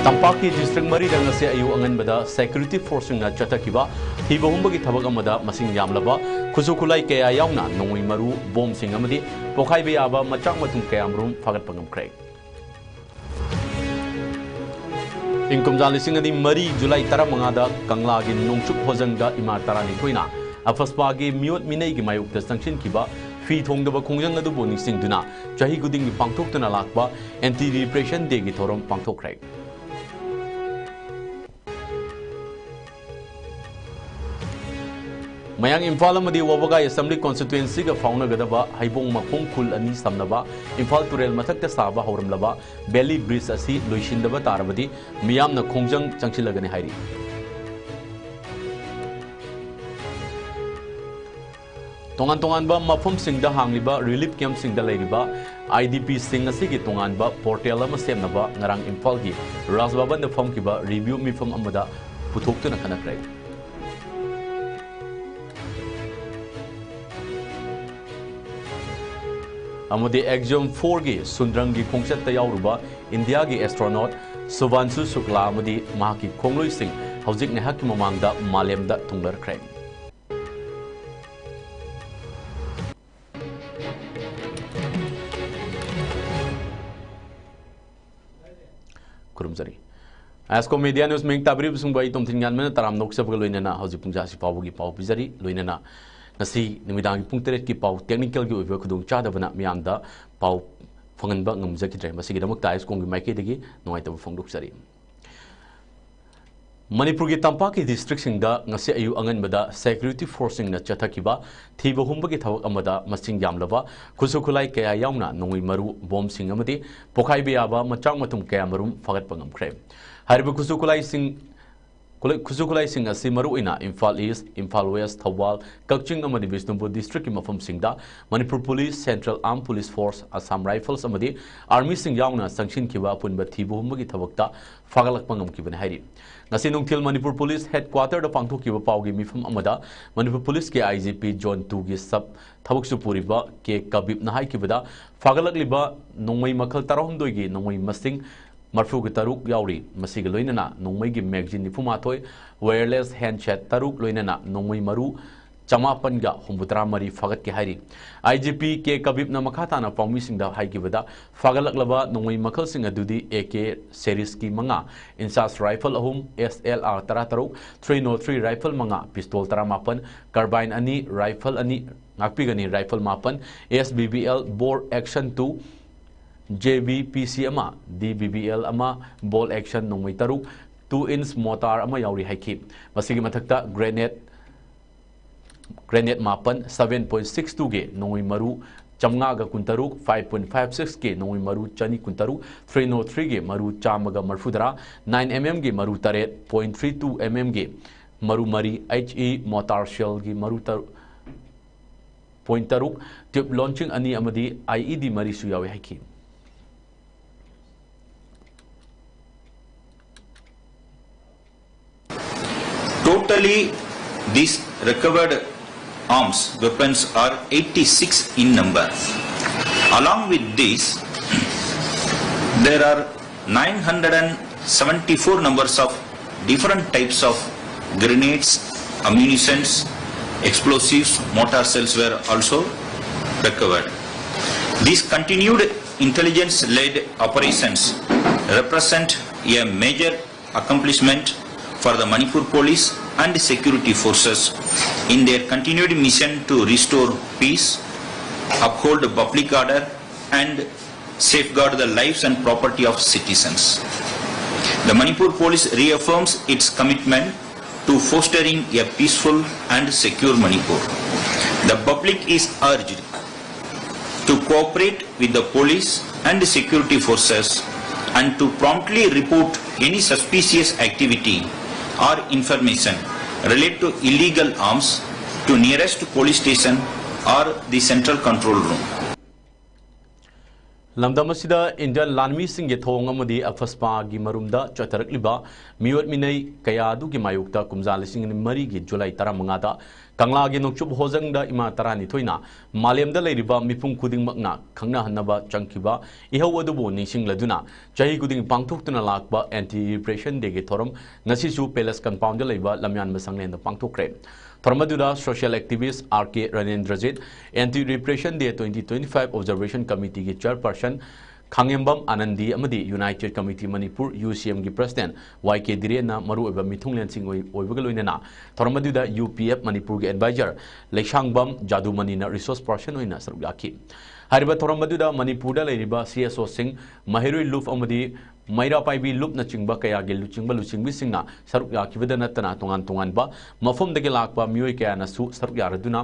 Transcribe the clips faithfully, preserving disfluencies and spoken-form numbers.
ꯇꯝꯄꯥꯛꯀꯤ ꯗꯤꯁꯇ꯭ꯔꯤꯛ ꯃꯔꯤꯗ ꯉꯁꯤ ꯑꯌꯨꯛ ꯑꯉꯟꯕꯗ ꯁꯦꯀ꯭ꯌꯨꯔꯤꯇꯤ ꯐꯣꯔꯁꯁꯤꯡꯅ ꯆꯠꯊꯈꯤꯕ ꯊꯤꯕ ꯍꯨꯝꯕꯒꯤ ꯊꯕꯛ ꯑꯃꯗ ꯃꯁꯤꯡ ꯌꯥꯝꯂꯕ ꯈꯨꯠꯁꯨ ꯈꯨꯠꯂꯥꯏ ꯀꯌꯥ ꯌꯥꯎꯅ ꯅꯣꯡꯃꯩ ꯃꯔꯨ, ꯕꯣꯝꯁꯤꯡ ꯑꯃꯗꯤ ꯄꯣꯈꯥꯏꯕ ꯌꯥꯕ ꯃꯆꯥꯛ ꯃꯊꯨꯝ ꯀꯌꯥꯃꯔꯨꯝ ꯐꯥꯒꯠꯄ ꯉꯝꯈ꯭ꯔꯦ꯫ ꯏꯪ ꯀꯨꯝꯖꯥ ꯂꯤꯁꯤꯡ ꯑꯅꯤ ꯃꯔꯤ ꯖꯨꯂꯥꯏ ꯇꯔꯥꯃꯉꯥꯗ ꯀꯪꯂꯥꯒꯤ ꯅꯣꯡꯆꯨꯞ ꯍꯣꯖꯪꯗ ꯏꯃꯥ ꯇꯔꯥꯅꯤꯊꯣꯏꯅ ꯑꯐꯁꯄꯥꯒꯤ ꯃꯤꯑꯣꯠ ꯃꯤꯅꯩꯒꯤ ꯃꯥꯌꯣꯛꯇ ꯆꯪꯁꯤꯟꯈꯤꯕ ꯐꯤ ꯊꯣꯡꯗꯕ ꯈꯣꯡꯖꯪ ꯑꯗꯨꯕꯨ ꯅꯤꯡꯁꯤꯡꯗꯨꯅ ꯆꯍꯤ ꯈꯨꯗꯤꯡꯒꯤ ꯄꯥꯡꯊꯣꯛꯇꯨꯅ ꯂꯥꯛꯄ ꯑꯦꯟꯇꯤ ꯔꯤꯄ꯭ꯔꯦꯁꯟ ꯗꯦꯒꯤ ꯊꯧꯔꯝ ꯄꯥꯡꯊꯣꯛꯈ꯭ꯔꯦ꯫ ꯃꯌꯥꯡ ꯏꯝꯐꯥꯜ ꯑꯃꯗꯤ ꯋꯥꯕꯒꯥꯏ ꯑꯦꯁꯦꯝꯕ꯭ꯂꯤ ꯀꯣꯟꯁꯇꯤꯇ꯭ꯋꯦꯟꯁꯤꯒ ꯐꯥꯎꯅꯒꯗꯕ ꯍꯩꯕꯣꯡ ꯃꯈꯣꯡ ꯈꯨꯜ ꯑꯅꯤ ꯁꯝꯅꯕ ꯏꯝꯐꯥꯜ ꯇꯨꯔꯦꯜ ꯃꯊꯛꯇ ꯁꯥꯕ ꯍꯧꯔꯝꯂꯕ ꯕꯦꯂꯤ ꯕ꯭ꯔꯤꯖ ꯑꯁꯤ ꯂꯣꯏꯁꯤꯟꯗꯕ ꯇꯥꯔꯕꯗꯤ ꯃꯤꯌꯥꯝꯅ ꯈꯣꯡꯖꯪ ꯆꯪꯁꯤꯜꯂꯒꯅꯤ ꯍꯥꯏꯔꯤ꯫ ꯇꯣꯉꯥꯟ ꯇꯣꯉꯥꯟꯕ ꯃꯐꯝꯁꯤꯡꯗ ꯍꯥꯡꯂꯤꯕ ꯔꯤꯂꯤꯐ ꯀꯦꯝꯞꯁꯤꯡꯗ ꯂꯩꯔꯤꯕ ꯑꯥꯏ ꯗꯤ ꯄꯤꯁꯤꯡ ꯑꯁꯤꯒꯤ ꯇꯣꯉꯥꯟꯕ ꯄꯣꯔꯇꯦꯜ ꯑꯃ ꯁꯦꯝꯅꯕ ꯉꯔꯥꯡ ꯏꯝꯐꯥꯜꯒꯤ ꯔꯥꯖ ꯚꯕꯟꯗ ꯐꯝꯈꯤꯕ ꯔꯤꯚ꯭ꯌꯨ ꯃꯤꯐꯝ ꯑꯃꯗ ꯄꯨꯊꯣꯛꯇꯨꯅ ꯈꯟꯅꯈ꯭ꯔꯦ꯫ ꯑꯃꯗꯤ ꯑꯦꯛꯖꯤꯌꯝ ꯐꯣꯔꯒꯤ ꯁꯨꯟꯗ꯭ꯔꯪꯒꯤ ꯈꯣꯡꯆꯠꯇ ꯌꯥꯎꯔꯨꯕ ꯏꯟꯗꯤꯌꯥꯒꯤ ꯑꯦꯁꯇ꯭ꯔꯣꯅꯣꯠ ꯁꯨꯚꯥꯟꯁꯨ ꯁꯨꯛꯂꯥ ꯑꯃꯗꯤ ꯃꯍꯥꯛꯀꯤ ꯈꯣꯡꯂꯣꯏꯁꯤꯡ ꯍꯧꯖꯤꯛ ꯉꯥꯏꯍꯥꯛꯀꯤ ꯃꯃꯥꯡꯗ ꯃꯥꯂꯦꯝꯗ ꯊꯨꯡꯂꯔꯛꯈ꯭ꯔꯦ꯫ ꯈꯨꯔꯨꯝꯖꯔꯤ꯫ ꯑꯥꯏ ꯑꯦꯁ ꯀꯣ ꯃꯦꯗꯤꯌꯥ ꯅ꯭ꯌꯨꯁ ꯃꯤꯡ ꯇꯥꯕꯤꯔꯤꯕꯁꯤꯡꯕꯨ ꯑꯩ ꯇꯣꯝꯊꯤꯟ ꯉꯥꯟꯕꯅ ꯇꯔꯥꯝꯅ ꯑꯣꯛꯆꯕꯒ ꯂꯣꯏꯅꯅ ꯍꯧꯖꯤꯛ ꯄꯨꯡꯖꯥꯁꯤ ꯐꯥꯎꯕꯒꯤ ꯄꯥꯎ ꯄꯤꯖꯔꯤ꯫ ꯂꯣꯏꯅꯅ ꯉꯁꯤ ꯅꯨꯃꯤꯗꯥꯡꯒꯤ ꯄꯨꯡ ꯇꯔꯦꯠꯀꯤ ꯄꯥꯎ ꯇꯦꯛꯅꯤꯀꯦꯜꯒꯤ ꯑꯣꯏꯕ ꯈꯨꯗꯣꯡꯆꯥꯗꯕꯅ ꯃꯤꯌꯥꯝꯗ ꯄꯥꯎ ꯐꯪꯍꯟꯕ ꯉꯝꯖꯈꯤꯗ꯭ꯔꯦ꯫ ꯃꯁꯤꯒꯤꯗꯃꯛꯇ ꯑꯥꯏ ꯑꯦꯁ ꯀꯣꯝꯒꯤ ꯃꯥꯏꯀꯩꯗꯒꯤ ꯅꯨꯡꯉꯥꯏꯇꯕ ꯐꯣꯡꯗꯣꯛꯆꯔꯤ꯫ ꯃꯅꯤꯄꯨꯔꯒꯤ ꯇꯝꯄꯥꯛꯀꯤ ꯗꯤꯁꯇ꯭ꯔꯤꯛꯁꯤꯡꯗ ꯉꯁꯤ ꯑꯌꯨꯛ ꯑꯉꯟꯕꯗ ꯁꯦꯀ꯭ꯌꯨꯔꯤꯇꯤ ꯐꯣꯔꯁꯁꯤꯡꯅ ꯆꯠꯊꯈꯤꯕ ꯊꯤꯕ ꯍꯨꯝꯕꯒꯤ ꯊꯕꯛ ꯑꯃꯗ ꯃꯁꯤꯡ ꯌꯥꯝꯂꯕ ꯈꯨꯠꯁꯨ ꯈꯨꯠꯂꯥꯏ ꯀꯌꯥ ꯌꯥꯎꯅ ꯅꯣꯡꯃꯩ ꯃꯔꯨ, ꯕꯣꯝꯁꯤꯡ ꯑꯃꯗꯤ ꯄꯣꯈꯥꯏꯕ ꯌꯥꯕ ꯃꯆꯥꯛ ꯃꯊꯨꯝ ꯀꯌꯥꯃꯔꯨꯝ ꯐꯥꯒꯠꯄ ꯉꯝꯈ꯭ꯔꯦ꯫ ꯍꯥꯏꯔꯤꯕ ꯈꯨꯠꯁꯨ ꯈꯨꯠꯂꯥꯏꯁꯤꯡ, ꯈꯨꯠꯂꯥꯏ-, ꯈꯨꯠꯁꯨ ꯈꯨꯠꯂꯥꯏꯁꯤꯡ ꯑꯁꯤ ꯃꯔꯨꯑꯣꯏꯅ ꯏꯝꯐꯥꯜ ꯏꯁ, ꯏꯝꯐꯥꯜ ꯋꯦꯁ, ꯊꯧꯕꯥꯜ, ꯀꯛꯆꯤꯡ ꯑꯃꯗꯤ ꯕꯤꯁꯅꯨꯄꯨꯔ ꯗꯤꯁꯇ꯭ꯔꯤꯛꯀꯤ ꯃꯐꯝꯁꯤꯡꯗ Manipur police, central armed police force, Assam rifles ꯑꯃꯗꯤ ꯑꯥꯔꯃꯤꯁꯤꯡ ꯌꯥꯎꯅ ꯆꯪꯁꯤꯟꯈꯤꯕ ꯑꯄꯨꯟꯕ ꯊꯤꯕ ꯍꯨꯝꯕꯒꯤ ꯊꯕꯛꯇ ꯐꯥꯒꯠꯂꯛꯄ ꯉꯝꯈꯤꯕꯅꯤ ꯍꯥꯏꯔꯤ꯫ ꯉꯁꯤ ꯅꯨꯡꯊꯤꯜ ꯃꯅꯤꯄꯨꯔ ꯄꯨꯂꯤꯁ ꯍꯦꯗꯀ꯭ꯋꯥꯇꯔꯗ ꯄꯥꯡꯊꯣꯛꯈꯤꯕ ꯄꯥꯎꯒꯤ ꯃꯤꯐꯝ ꯑꯃꯗ ꯃꯅꯤꯄꯨꯔ ꯄꯨꯂꯤꯁꯀꯤ ꯑꯥꯏ ꯖꯤ ꯄꯤ ꯖꯣꯟ ꯇꯨꯒꯤ ꯁꯕ ꯊꯕꯛꯁꯨ ꯄꯨꯔꯤꯕ ꯀꯦ ꯀꯕꯤꯞꯅ ꯍꯥꯏꯈꯤꯕꯗ, ꯐꯥꯒꯠꯂꯛꯂꯤꯕ ꯅꯣꯡꯃꯩ ꯃꯈꯜ ꯇꯔꯥꯍꯨꯝꯗꯣꯏꯒꯤ ꯅꯣꯡꯃꯩ ꯃꯁꯤꯡ ꯃꯔꯐꯨꯒ ꯇꯔꯨꯛ ꯌꯥꯎꯔꯤ꯫ ꯃꯁꯤꯒ ꯂꯣꯏꯅꯅ ꯅꯣꯡꯃꯩꯒꯤ magazine ꯅꯤꯐꯨ ꯃꯥꯊꯣꯏ, wireless handset ꯇꯔꯨꯛ, ꯂꯣꯏꯅꯅ ꯅꯣꯡꯃꯩ ꯃꯔꯨ ꯆꯃꯥꯄꯟꯒ ꯍꯨꯝꯐꯨꯇꯔꯥ ꯃꯔꯤ ꯐꯥꯒꯠꯀꯦ ꯍꯥꯏꯔꯤ꯫ ꯑꯥꯏ ꯖꯤ ꯄꯤ ꯀꯦ ꯀꯕꯤꯞꯅ ꯃꯈꯥ ꯇꯥꯅ ꯄꯥꯎꯃꯤꯁꯤꯡꯗ ꯍꯥꯏꯈꯤꯕꯗ, ꯐꯥꯒꯠꯂꯛꯂꯕ ꯅꯣꯡꯃꯩ ꯃꯈꯜꯁꯤꯡ ꯑꯗꯨꯗꯤ ꯑꯦ ꯀꯦ series ꯀꯤ ꯃꯉꯥ, INSAS rifle ꯑꯍꯨꯝ, ꯑꯦꯁ ꯑꯦꯜ ꯑꯥꯔ ꯇꯔꯥꯇꯔꯨꯛ, three nought three rifle ꯃꯉꯥ, pistol ꯇꯔꯥꯃꯥꯄꯟ, carbine ꯑꯅꯤ, rifle ꯑꯅꯤ, ꯉꯥꯛꯄꯤꯒꯅꯤ, rifle ꯃꯥꯄꯟ, S B B L bolt action two, J B P C ꯑꯃ, D B B L ꯑꯃ, bolt action ꯅꯣꯡꯃꯩ ꯇꯔꯨꯛ, two inch mortar ꯑꯃ ꯌꯥꯎꯔꯤ ꯍꯥꯏꯈꯤ꯫ ꯃꯁꯤꯒꯤ ꯃꯊꯛꯇ grenade, grenade ꯃꯥꯄꯟ, seven point six two ꯒꯤ ꯅꯣꯡꯃꯩ ꯃꯔꯨ ꯆꯥꯝꯃꯉꯥꯒ ꯀꯨꯟꯇꯔꯨꯛ, five point five six ꯒꯤ ꯅꯣꯡꯃꯩ ꯃꯔꯨ ꯆꯅꯤ ꯀꯨꯟꯇꯔꯨꯛ, three nought three ꯒꯤ ꯃꯔꯨ ꯆꯥꯝꯃꯒ ꯃꯔꯐꯨꯇꯔꯥ, nine M M ꯒꯤ ꯃꯔꯨ ꯇꯔꯦꯠ, point three two M M ꯒꯤ ꯃꯔꯨ ꯃꯔꯤ, H E mortar shell ꯒꯤ ꯃꯔꯨ ꯇꯔꯨꯛ, point ꯇꯔꯨꯛ, tube launching ꯑꯅꯤ ꯑꯃꯗꯤ I E D ꯃꯔꯤꯁꯨ ꯌꯥꯎꯏ ꯍꯥꯏꯈꯤ꯫ Totally, these recovered arms, weapons are eighty-six in number. Along with this, there are nine hundred and seventy-four numbers of different types of grenades, ammunitions, explosives, mortar shells were also recovered. These continued intelligence-led operations represent a major accomplishment for the Manipur police and security forces in their continued mission to restore peace, uphold public order, and safeguard the lives and property of citizens. The Manipur police reaffirms its commitment to fostering a peaceful and secure Manipur. The public is urged to cooperate with the police and security forces and to promptly report any suspicious activity or information related to illegal arms to nearest police station or the central control room. ꯂꯝꯗꯝ ꯑꯁꯤꯗ Indian ꯂꯥꯟꯃꯤꯁꯤꯡꯒꯤ ꯊꯧꯑꯣꯡ ꯑꯃꯗꯤ AFSPAꯒꯤ ꯃꯔꯨꯝꯗ ꯆꯠꯊꯔꯛꯂꯤꯕ ꯃꯤꯑꯣꯠ ꯃꯤꯅꯩ ꯀꯌꯥ ꯑꯗꯨꯒꯤ ꯃꯥꯌꯣꯛꯇ ꯀꯨꯝꯖꯥ ꯂꯤꯁꯤꯡ ꯑꯅꯤ ꯃꯔꯤꯒꯤ July ꯇꯔꯥꯃꯉꯥꯗ ꯀꯪꯂꯥꯒꯤ ꯅꯣꯡꯆꯨꯞ ꯍꯣꯖꯪꯗ ꯏꯃꯥ ꯇꯔꯥꯅꯤꯊꯣꯏꯅ ꯃꯥꯂꯦꯝꯗ ꯂꯩꯔꯤꯕ ꯃꯤꯄꯨꯝ ꯈꯨꯗꯤꯡꯃꯛꯅ ꯈꯪꯅꯍꯟꯅꯕ ꯆꯪꯈꯤꯕ ꯏꯍꯧ ꯑꯗꯨꯕꯨ ꯅꯤꯡꯁꯤꯡꯂꯗꯨꯅ ꯆꯍꯤ ꯈꯨꯗꯤꯡ ꯄꯥꯡꯊꯣꯛꯇꯨꯅ ꯂꯥꯛꯄ Anti Repression Day ꯒꯤ ꯊꯧꯔꯝ ꯉꯁꯤꯁꯨ Palace Compound ꯗ ꯂꯩꯕ ꯂꯝꯌꯥꯟꯕ ꯁꯪꯂꯦꯟꯗ ꯄꯥꯡꯊꯣꯛꯈ꯭ꯔꯦ꯫ ꯊꯧꯔꯝ ꯑꯗꯨꯗ Social Activist R K ꯔꯅꯦꯟꯗ꯭ꯔꯖꯤꯠ, Anti Repression Day twenty twenty-five Observation Committee ꯒꯤ Chairperson ꯈꯥꯡꯉꯦꯝꯕꯝ ꯑꯥꯅꯟꯗꯤ ꯑꯃꯗꯤ United Committee Manipur, U C M ꯒꯤ President Y K ꯙꯤꯔꯦꯟꯅ ꯃꯔꯨꯑꯣꯏꯕ ꯃꯤꯊꯨꯡꯂꯦꯟꯁꯤꯡ ꯑꯣꯏ-, ꯑꯣꯏꯕꯒ ꯂꯣꯏꯅꯅ ꯊꯧꯔꯝ ꯑꯗꯨꯗ U P F ꯃꯅꯤꯄꯨꯔꯒꯤ Advisor ꯂꯩꯁꯥꯡꯕꯝ ꯖꯥꯗꯨꯃꯅꯤꯅ Resource Person ꯑꯣꯏꯅ ꯁꯔꯨꯛ ꯌꯥꯈꯤ꯫ ꯍꯥꯏꯔꯤꯕ ꯊꯧꯔꯝ ꯑꯗꯨꯗ ꯃꯅꯤꯄꯨꯔꯗ ꯂꯩꯔꯤꯕ C S O ꯁꯤꯡ, ꯃꯍꯩꯔꯣꯏ ꯂꯨꯞ ꯑꯃꯗꯤ ꯃꯩꯔꯥ ꯄꯥꯏꯕꯤ ꯂꯨꯞꯅꯆꯤꯡꯕ ꯀꯌꯥꯒꯤ ꯂꯨꯆꯤꯡꯕ ꯂꯨꯆꯤꯡꯕꯤꯁꯤꯡꯅ ꯁꯔꯨꯛ ꯌꯥꯈꯤꯕꯗ ꯅꯠꯇꯅ ꯇꯣꯉꯥꯟ ꯇꯣꯉꯥꯟꯕ ꯃꯐꯝꯗꯒꯤ ꯂꯥꯛꯄ ꯃꯤꯑꯣꯏ ꯀꯌꯥꯅꯁꯨ ꯁꯔꯨꯛ ꯌꯥꯔꯗꯨꯅ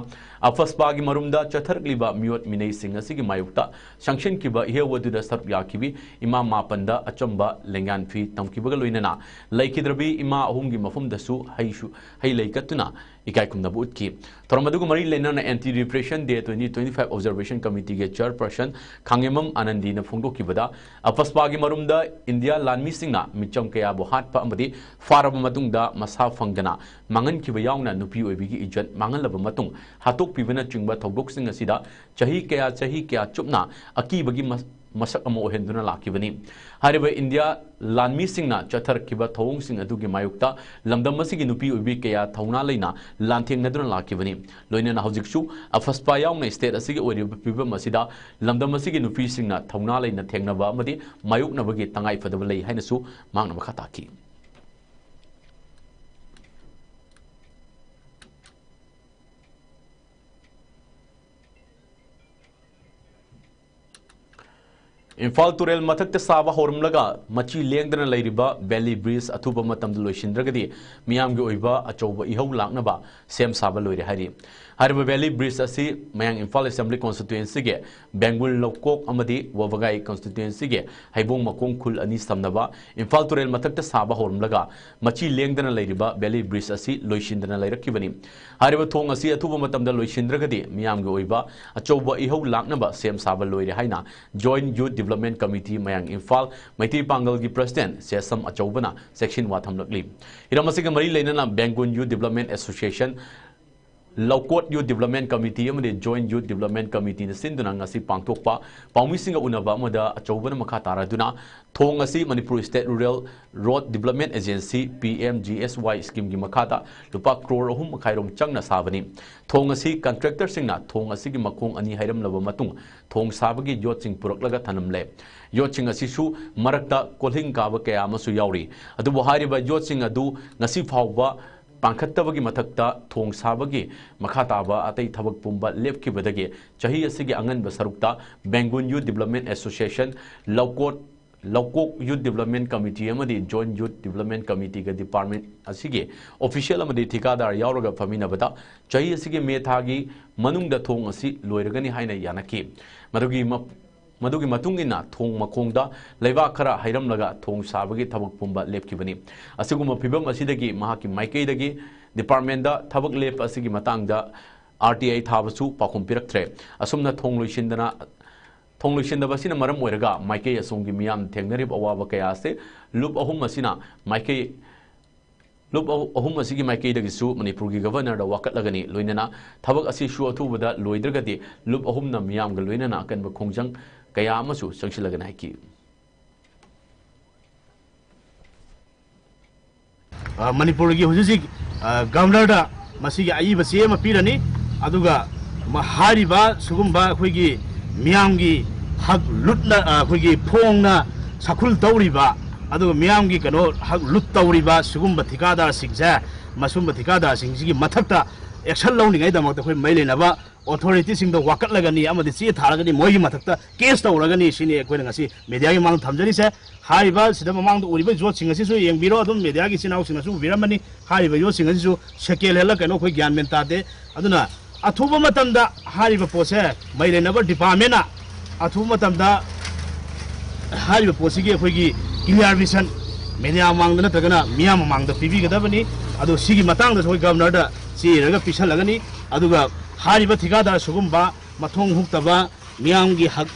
ꯑꯐꯁꯄꯥꯒꯤ ꯃꯔꯨꯝꯗ ꯆꯠꯊꯔꯛꯂꯤꯕ ꯃꯤꯑꯣꯠ ꯃꯤꯅꯩꯁꯤꯡ ꯑꯁꯤꯒꯤ ꯃꯥꯌꯣꯛꯇ ꯁꯪꯁꯤꯟꯈꯤꯕ ꯏꯍꯧ ꯑꯗꯨꯗ ꯁꯔꯨꯛ ꯌꯥꯈꯤꯕꯤ ꯏꯃꯥ ꯃꯥꯄꯟꯗ ꯑꯆꯝꯕ ꯂꯦꯡꯌꯥꯟ ꯐꯤ ꯇꯝꯈꯤꯕꯒ ꯂꯣꯏꯅꯅ ꯂꯩꯈꯤꯗ꯭ꯔꯕꯤ ꯏꯃꯥ ꯑꯍꯨꯝꯒꯤ ꯃꯐꯝꯗꯁꯨ ꯍꯩꯁꯨ-, ꯍꯩ ꯂꯩ ꯀꯠꯇꯨꯅ ꯏꯀꯥꯏ ꯈꯨꯝꯅꯕ ꯎꯠꯈꯤ꯫ ꯊꯧꯔꯝ ꯑꯗꯨꯒ ꯃꯔꯤ ꯂꯩꯅꯅ Anti Repression Day twenty twenty-five Observation Committee ꯒꯤ Chairperson ꯈꯥꯡꯉꯦꯝꯕꯝ ꯑꯥꯅꯟꯗꯤꯅ ꯐꯣꯡꯗꯣꯛꯈꯤꯕꯗ, ꯑꯐꯁꯄꯥꯒꯤ ꯃꯔꯨꯝꯗ ꯏꯟꯗꯤꯌꯥ ꯂꯥꯟꯃꯤꯁꯤꯡꯅ ꯃꯤꯆꯝ ꯀꯌꯥꯕꯨ ꯍꯥꯠꯄ ꯑꯃꯗꯤ ꯐꯥꯔꯕ ꯃꯇꯨꯡꯗ ꯃꯁꯥ ꯐꯪꯗꯅ ꯃꯥꯡꯍꯟꯈꯤꯕ ꯌꯥꯎꯅ ꯅꯨꯄꯤ ꯑꯣꯏꯕꯤꯒꯤ ꯏꯖꯠ ꯃꯥꯡꯍꯜꯂꯕ ꯃꯇꯨꯡ ꯍꯥꯠꯇꯣꯛꯄꯤꯕꯅꯆꯤꯡꯕ ꯊꯧꯗꯣꯛꯁꯤꯡ ꯑꯁꯤꯗ ꯆꯍꯤ ꯀꯌꯥ, ꯆꯍꯤ ꯀꯌꯥ ꯆꯨꯞꯅ ꯑꯀꯤꯕꯒꯤ ꯃꯁ-, ꯃꯁꯛ ꯑꯃ ꯑꯣꯏꯍꯟꯗꯨꯅ ꯂꯥꯛꯈꯤꯕꯅꯤ꯫ ꯍꯥꯏꯔꯤꯕ ꯏꯟꯗꯤꯌꯥ ꯂꯥꯟꯃꯤꯁꯤꯡꯅ ꯆꯠꯊꯔꯛꯈꯤꯕ ꯊꯧꯑꯣꯡꯁꯤꯡ ꯑꯗꯨꯒꯤ ꯃꯥꯌꯣꯛꯇ ꯂꯝꯗꯝ ꯑꯁꯤꯒꯤ ꯅꯨꯄꯤ ꯑꯣꯏꯕꯤ ꯀꯌꯥ ꯊꯧꯅꯥ ꯂꯩꯅ ꯂꯥꯟꯊꯦꯡꯅꯗꯨꯅ ꯂꯥꯛꯈꯤꯕꯅꯤ꯫ ꯂꯣꯏꯅꯅ ꯍꯧꯖꯤꯛꯁꯨ ꯑꯐꯁꯄꯥ ꯌꯥꯎꯅ state ꯑꯁꯤꯒꯤ ꯑꯣꯏꯔꯤꯕ ꯐꯤꯕꯝ ꯑꯁꯤꯗ ꯂꯝꯗꯝ ꯑꯁꯤꯒꯤ ꯅꯨꯄꯤꯁꯤꯡꯅ ꯊꯧꯅꯥ ꯂꯩꯅ ꯊꯦꯡꯅꯕ ꯑꯃꯗꯤ ꯃꯥꯌꯣꯛꯅꯕꯒꯤ ꯇꯉꯥꯏ ꯐꯗꯕ ꯂꯩ ꯍꯥꯏꯅꯁꯨ ꯃꯍꯥꯛꯅ ꯃꯈꯥ ꯇꯥꯈꯤ꯫ ꯏꯝꯐꯥꯜ ꯇꯨꯔꯦꯜ ꯃꯊꯛꯇ ꯁꯥꯕ ꯍꯧꯔꯝꯂꯒ ꯃꯆꯤ ꯂꯦꯡꯗꯅ ꯂꯩꯔꯤꯕ Bailey Bridge ꯑꯊꯨꯕ ꯃꯇꯝꯗ ꯂꯣꯏꯁꯤꯟꯗ꯭ꯔꯒꯗꯤ ꯃꯤꯌꯥꯝꯒꯤ ꯑꯣꯏꯕ ꯑꯆꯧꯕ ꯏꯍꯧ ꯂꯥꯛꯅꯕ ꯁꯦꯝ ꯁꯥꯕ ꯂꯣꯏꯔꯦ ꯍꯥꯏꯔꯤ꯫ ꯍꯥꯏꯔꯤꯕ Bailey Bridge ꯑꯁꯤ ꯃꯌꯥꯡ ꯏꯝꯐꯥꯜ Assembly Constituency ꯒꯤ ꯕꯦꯡꯒꯨꯜ ꯂꯧꯀꯣꯛ ꯑꯃꯗꯤ ꯋꯥꯕꯒꯥꯏ Constituency ꯒꯤ ꯍꯩꯕꯣꯡ ꯃꯈꯣꯡ ꯈꯨꯜ ꯑꯅꯤ ꯁꯝꯅꯕ ꯏꯝꯐꯥꯜ ꯇꯨꯔꯦꯜ ꯃꯊꯛꯇ ꯁꯥꯕ ꯍꯧꯔꯝꯂꯒ ꯃꯆꯤ ꯂꯦꯡꯗꯅ ꯂꯩꯔꯤꯕ Bailey Bridge ꯑꯁꯤ ꯂꯣꯏꯁꯤꯟꯗꯅ ꯂꯩꯔꯛꯈꯤꯕꯅꯤ꯫ ꯍꯥꯏꯔꯤꯕ ꯊꯣꯡ ꯑꯁꯤ ꯑꯊꯨꯕ ꯃꯇꯝꯗ ꯂꯣꯏꯁꯤꯟꯗ꯭ꯔꯒꯗꯤ ꯃꯤꯌꯥꯝꯒꯤ ꯑꯣꯏꯕ ꯑꯆꯧꯕ ꯏꯍꯧ ꯂꯥꯛꯅꯕ ꯁꯦꯝ ꯁꯥꯕ ꯂꯣꯏꯔꯦ ꯍꯥꯏꯅ Joint Youth Development Committee ꯃꯌꯥꯡ ꯏꯝꯐꯥꯜ ꯃꯩꯇꯩ ꯄꯥꯡꯒꯜꯒꯤ President ꯁꯦꯁꯝ ꯑꯆꯧꯕꯅ ꯆꯦꯛꯁꯤꯟꯋꯥ ꯊꯝꯂꯛꯂꯤ꯫ ꯍꯤꯔꯝ ꯑꯁꯤꯒ ꯃꯔꯤ ꯂꯩꯅꯅ ꯕꯦꯡꯒꯨꯜ Youth Development Association ꯂꯧꯀꯣꯠ Youth Development Committee ꯑꯃꯗꯤ Joint Youth Development Committeeꯅ ꯁꯤꯟꯗꯨꯅ ꯉꯁꯤ ꯄꯥꯡꯊꯣꯛꯄ ꯄꯥꯎꯃꯤꯁꯤꯡꯒ ꯎꯅꯕ ꯑꯃꯗ ꯑꯆꯧꯕꯅ ꯃꯈꯥ ꯇꯥꯔꯗꯨꯅ ꯊꯣꯡ ꯑꯁꯤ Manipur State Rural Road Development Agency, P M G S Y schemeꯒꯤ ꯃꯈꯥꯗ ꯂꯨꯄꯥ ꯀ꯭ꯔꯣꯔ ꯑꯍꯨꯝ ꯃꯈꯥꯏꯔꯣꯝ ꯆꯪꯅ ꯁꯥꯕꯅꯤ꯫ ꯊꯣꯡ ꯑꯁꯤ contractorꯁꯤꯡꯅ ꯊꯣꯡ ꯑꯁꯤꯒꯤ ꯃꯈꯣꯡ ꯑꯅꯤ ꯍꯩꯔꯝꯂꯕ ꯃꯇꯨꯡ ꯊꯣꯡ ꯁꯥꯕꯒꯤ ꯌꯣꯠꯁꯤꯡ ꯄꯨꯔꯛꯂꯒ ꯊꯅꯝꯂꯦ꯫ ꯌꯣꯠꯁꯤꯡ ꯑꯁꯤꯁꯨ ꯃꯔꯛꯇ ꯀꯣꯜꯍꯤꯡ ꯀꯥꯕ ꯀꯌꯥ ꯑꯃꯁꯨ ꯌꯥꯎꯔꯤ꯫ ꯑꯗꯨꯕꯨ ꯍꯥꯏꯔꯤꯕ ꯌꯣꯠꯁꯤꯡ ꯑꯗꯨ ꯉꯁꯤ ꯐꯥꯎꯕ ꯄꯥꯟꯈꯠꯇꯕꯒꯤ ꯃꯊꯛꯇ ꯊꯣꯡ ꯁꯥꯕꯒꯤ ꯃꯈꯥ ꯇꯥꯕ ꯑꯇꯩ ꯊꯕꯛ ꯄꯨꯝꯕ ꯂꯦꯞꯈꯤꯕꯗꯒꯤ ꯆꯍꯤ ꯑꯁꯤꯒꯤ ꯑꯉꯟꯕ ꯁꯔꯨꯛꯇ ꯕꯦꯡꯒꯨꯟ Youth Development Association, ꯂꯧꯀꯣꯠ, ꯂꯧꯀꯣꯛ Youth Development Committee ꯑꯃꯗꯤ Joint Youth Development Committeeꯒ department ꯑꯁꯤꯒꯤ official ꯑꯃꯗꯤ ꯊꯤꯀꯥꯗꯥꯔ ꯌꯥꯎꯔꯒ ꯐꯝꯃꯤꯟꯅꯕꯗ ꯆꯍꯤ ꯑꯁꯤꯒꯤ ꯃꯦ ꯊꯥꯒꯤ ꯃꯅꯨꯡꯗ ꯊꯣꯡ ꯑꯁꯤ ꯂꯣꯏꯔꯒꯅꯤ ꯍꯥꯏꯅ ꯌꯥꯅꯈꯤ꯫ ꯃꯗꯨꯒꯤ ꯃ-, ꯃꯗꯨꯒꯤ ꯃꯇꯨꯡ ꯏꯟꯅ ꯊꯣꯡ ꯃꯈꯣꯡꯗ ꯂꯩꯕꯥꯛ ꯈꯔ ꯍꯩꯔꯝꯂꯒ ꯊꯣꯡ ꯁꯥꯕꯒꯤ ꯊꯕꯛ ꯄꯨꯝꯕ ꯂꯦꯞꯈꯤꯕꯅꯤ꯫ ꯑꯁꯤꯒꯨꯝꯕ ꯐꯤꯚꯝ ꯑꯁꯤꯗꯒꯤ ꯃꯍꯥꯛꯀꯤ ꯃꯥꯏꯀꯩꯗꯒꯤ departmentꯗ ꯊꯕꯛ ꯂꯦꯞꯄ ꯑꯁꯤꯒꯤ ꯃꯇꯥꯡꯗ R T I ꯊꯥꯕꯁꯨ ꯄꯥꯎꯈꯨꯝ ꯄꯤꯔꯛꯇ꯭ꯔꯦ꯫ ꯑꯁꯨꯝꯅ ꯊꯣꯡ ꯂꯣꯏꯁꯤꯟꯗꯅ, ꯊꯣꯡ ꯂꯣꯏꯁꯤꯟꯗꯕ ꯑꯁꯤꯅ ꯃꯔꯝ ꯑꯣꯏꯔꯒ ꯃꯥꯏꯀꯩ ꯑꯁꯣꯝꯒꯤ ꯃꯤꯌꯥꯝ ꯊꯦꯡꯅꯔꯤꯕ ꯑꯋꯥꯕ ꯀꯌꯥ ꯑꯁꯤ ꯂꯨꯞ ꯑꯍꯨꯝ ꯑꯁꯤꯅ ꯃꯥꯏꯀꯩ ꯂꯨꯞ ꯑꯍꯨ-, ꯑꯍꯨꯝ ꯑꯁꯤꯒꯤ ꯃꯥꯏꯀꯩꯗꯒꯤꯁꯨ ꯃꯅꯤꯄꯨꯔꯒꯤ Governorꯗ ꯋꯥꯀꯠꯂꯒꯅꯤ꯫ ꯂꯣꯏꯅꯅ ꯊꯕꯛ ꯑꯁꯤꯁꯨ ꯑꯊꯨꯕꯗ ꯂꯣꯏꯗ꯭ꯔꯒꯗꯤ ꯂꯨꯞ ꯑꯍꯨꯝꯅ ꯃꯤꯌꯥꯝꯒ ꯂꯣꯏꯅꯅ ꯑꯀꯟꯕ ꯈꯣꯡꯖꯪ ꯀꯌꯥ ꯑꯃꯁꯨ ꯆꯪꯁꯤꯜꯂꯒꯅꯤ ꯍꯥꯏꯈꯤ꯫ ꯑ, ꯃꯅꯤꯄꯨꯔꯒꯤ ꯍꯧꯖꯤꯛ ꯍꯧꯖꯤꯛ, ꯑ, Governorꯗ ꯃꯁꯤꯒꯤ ꯑꯏꯕ ꯆꯦ ꯑꯃ ꯄꯤꯔꯅꯤ꯫ ꯑꯗꯨꯒ ꯃ-, ꯍꯥꯏꯔꯤꯕ ꯁꯤꯒꯨꯝꯕ ꯑꯩꯈꯣꯏꯒꯤ ꯃꯤꯌꯥꯝꯒꯤ ꯍꯛ ꯂꯨꯠꯅ, ꯑ, ꯑꯩꯈꯣꯏꯒꯤ ꯐꯣꯡꯅ ꯁꯥꯈꯨꯜ ꯇꯧꯔꯤꯕ, ꯑꯗꯨꯒ ꯃꯤꯌꯥꯝꯒꯤ ꯀꯩꯅꯣ ꯍꯛ ꯂꯨꯠ ꯇꯧꯔꯤꯕ ꯁꯤꯒꯨꯝꯕ ꯊꯤꯀꯥꯗꯥꯔꯁꯤꯡꯁꯦ, ꯃꯁꯨꯝꯕ ꯊꯤꯀꯥꯗꯥꯔꯁꯤꯡꯁꯤꯒꯤ ꯃꯊꯛꯇ action ꯂꯧꯅꯤꯡꯉꯥꯏꯗꯃꯛꯇ ꯑꯩꯈꯣꯏ ꯃꯔꯤ ꯂꯩꯅꯕ authorityꯁꯤꯡꯗ ꯋꯥꯀꯠꯂꯒꯅꯤ ꯑꯃꯗꯤ ꯆꯦ ꯊꯥꯔꯒꯅꯤ, ꯃꯣꯏꯒꯤ ꯃꯊꯛꯇ case ꯇꯧꯔꯒꯅꯤ ꯁꯤꯅꯤ ꯑꯩꯈꯣꯏꯅ ꯉꯁꯤ mediaꯒꯤ ꯃꯃꯥꯡꯗ ꯊꯝꯖꯔꯤꯁꯦ꯫ ꯍꯥꯏꯔꯤꯕ ꯁꯤꯗ ꯃꯃꯥꯡꯗ ꯎꯔꯤꯕ ꯌꯣꯠꯁꯤꯡ ꯑꯁꯤꯁꯨ ꯌꯦꯡꯕꯤꯔꯣ, ꯑꯗꯨꯝ mediaꯒꯤ ꯏꯆꯤꯟ ꯏꯅꯥꯎꯁꯤꯡꯅꯁꯨ ꯎꯕꯤꯔꯝꯃꯅꯤ꯫ ꯍꯥꯏꯔꯤꯕ ꯌꯣꯠꯁꯤꯡ ꯑꯁꯤꯁꯨ ꯁꯦꯀꯦꯟ ꯍꯦꯟꯂ ꯀꯩꯅꯣ ꯑꯩꯈꯣꯏ ꯒ꯭ꯌꯥꯟ ꯃꯦꯟ ꯇꯥꯗꯦ꯫ ꯑꯗꯨꯅ ꯑꯊꯨꯕ ꯃꯇꯝꯗ ꯍꯥꯏꯔꯤꯕ ꯄꯣꯠꯁꯦ ꯃꯔꯤ ꯂꯩꯅꯕ departmentꯅ ꯑꯊꯨꯕ ꯃꯇꯝꯗ ꯍꯥꯏꯔꯤꯕ ꯄꯣꯠꯁꯤꯒꯤ ꯑꯩꯈꯣꯏꯒꯤ clear vision media ꯃꯃꯥꯡꯗ ꯅꯠꯇ꯭ꯔꯒꯅ ꯃꯤꯌꯥꯝ ꯃꯃꯥꯡꯗ ꯄꯤꯕꯤꯒꯗꯕꯅꯤ꯫ ꯑꯗꯣ ꯁꯤꯒꯤ ꯃꯇꯥꯡꯗꯁꯨ ꯑꯩꯈꯣꯏ Governorꯗ ꯆꯦ ꯏꯔꯒ ꯄꯤꯁꯜꯂꯒꯅꯤ꯫ ꯑꯗꯨꯒ ꯍꯥꯏꯔꯤꯕ ꯊꯤꯀꯥꯗꯥꯔ ꯁꯤꯒꯨꯝꯕ ꯃꯊꯣꯡ ꯍꯨꯛꯇꯕ ꯃꯤꯌꯥꯝꯒꯤ ꯍꯛ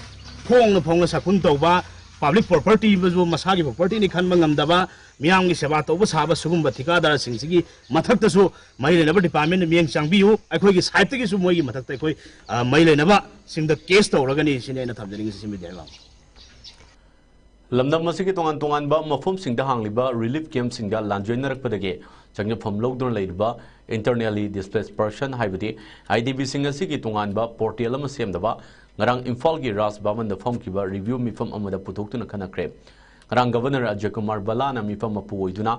ꯐꯣꯡꯅ ꯐꯣꯡꯅ ꯁꯥꯈꯨꯟ ꯇꯧꯕ, ꯄꯕ꯭ꯂꯤꯛ ꯄ꯭ꯔꯣꯄꯔꯇꯤꯕꯨꯁꯨ ꯃꯁꯥꯒꯤ ꯄ꯭ꯔꯣꯄꯔꯇꯤꯅꯤ ꯈꯟꯕ ꯉꯝꯗꯕ, ꯃꯤꯌꯥꯝꯒꯤ ꯁꯦꯕꯥ ꯇꯧꯕ ꯁꯥꯕ ꯁꯤꯒꯨꯝꯕ ꯊꯤꯀꯥꯗꯥꯔꯁꯤꯡꯁꯤꯒꯤ ꯃꯊꯛꯇꯁꯨ ꯃꯔꯤ ꯂꯩꯅꯕ ꯗꯤꯄꯥꯔꯠꯃꯦꯟꯅ ꯃꯤꯠꯌꯦꯡ ꯆꯪꯕꯤꯌꯨ꯫ ꯑꯩꯈꯣꯏꯒꯤ ꯁꯥꯏꯠꯇꯒꯤꯁꯨ ꯃꯣꯏꯒꯤ ꯃꯊꯛꯇ ꯑꯩꯈꯣꯏ, ꯑ, ꯃꯔꯤ ꯂꯩꯅꯕꯁꯤꯡꯗ ꯀꯦꯁ ꯇꯧꯔꯒꯅꯤ ꯁꯤꯅꯤ ꯑꯩꯅ ꯊꯝꯖꯅꯤꯡꯉꯤꯁꯤ, ꯁꯤ ꯃꯤꯗꯤꯌꯥꯒꯤ ꯃꯃꯥꯡꯗ꯫ ꯂꯝꯗꯝ ꯑꯁꯤꯒꯤ ꯇꯣꯉꯥꯟ ꯇꯣꯉꯥꯟꯕ ꯃꯐꯝꯁꯤꯡꯗ ꯍꯥꯡꯂꯤꯕ ꯔꯤꯂꯤꯐ ꯀꯦꯝꯞꯁꯤꯡꯗ ꯂꯥꯟꯖꯦꯟꯅꯔꯛꯄꯗꯒꯤ ꯆꯪꯖꯐꯝ ꯂꯧꯗꯨꯅ ꯂꯩꯔꯤꯕ internally displaced person ꯍꯥꯏꯕꯗꯤ IDPꯁꯤꯡ ꯑꯁꯤꯒꯤ ꯇꯣꯉꯥꯟꯕ ꯄꯣꯔꯇꯦꯜ ꯑꯃ ꯁꯦꯝꯅꯕ ꯉꯔꯥꯡ ꯏꯝꯐꯥꯜꯒꯤ ꯔꯥꯖ ꯚꯕꯟꯗ ꯐꯝꯈꯤꯕ ꯔꯤꯚ꯭ꯌꯨ ꯃꯤꯐꯝ ꯑꯃꯗ ꯄꯨꯊꯣꯛꯇꯨꯅ ꯈꯟꯅꯈ꯭ꯔꯦ꯫ ꯉꯔꯥꯡ ꯒꯕꯔꯅꯔ ꯑꯖꯌ ꯀꯨꯃꯥꯔ ꯚꯜꯂꯥꯅ ꯃꯤꯐꯝ ꯃꯄꯨ ꯑꯣꯏꯗꯨꯅ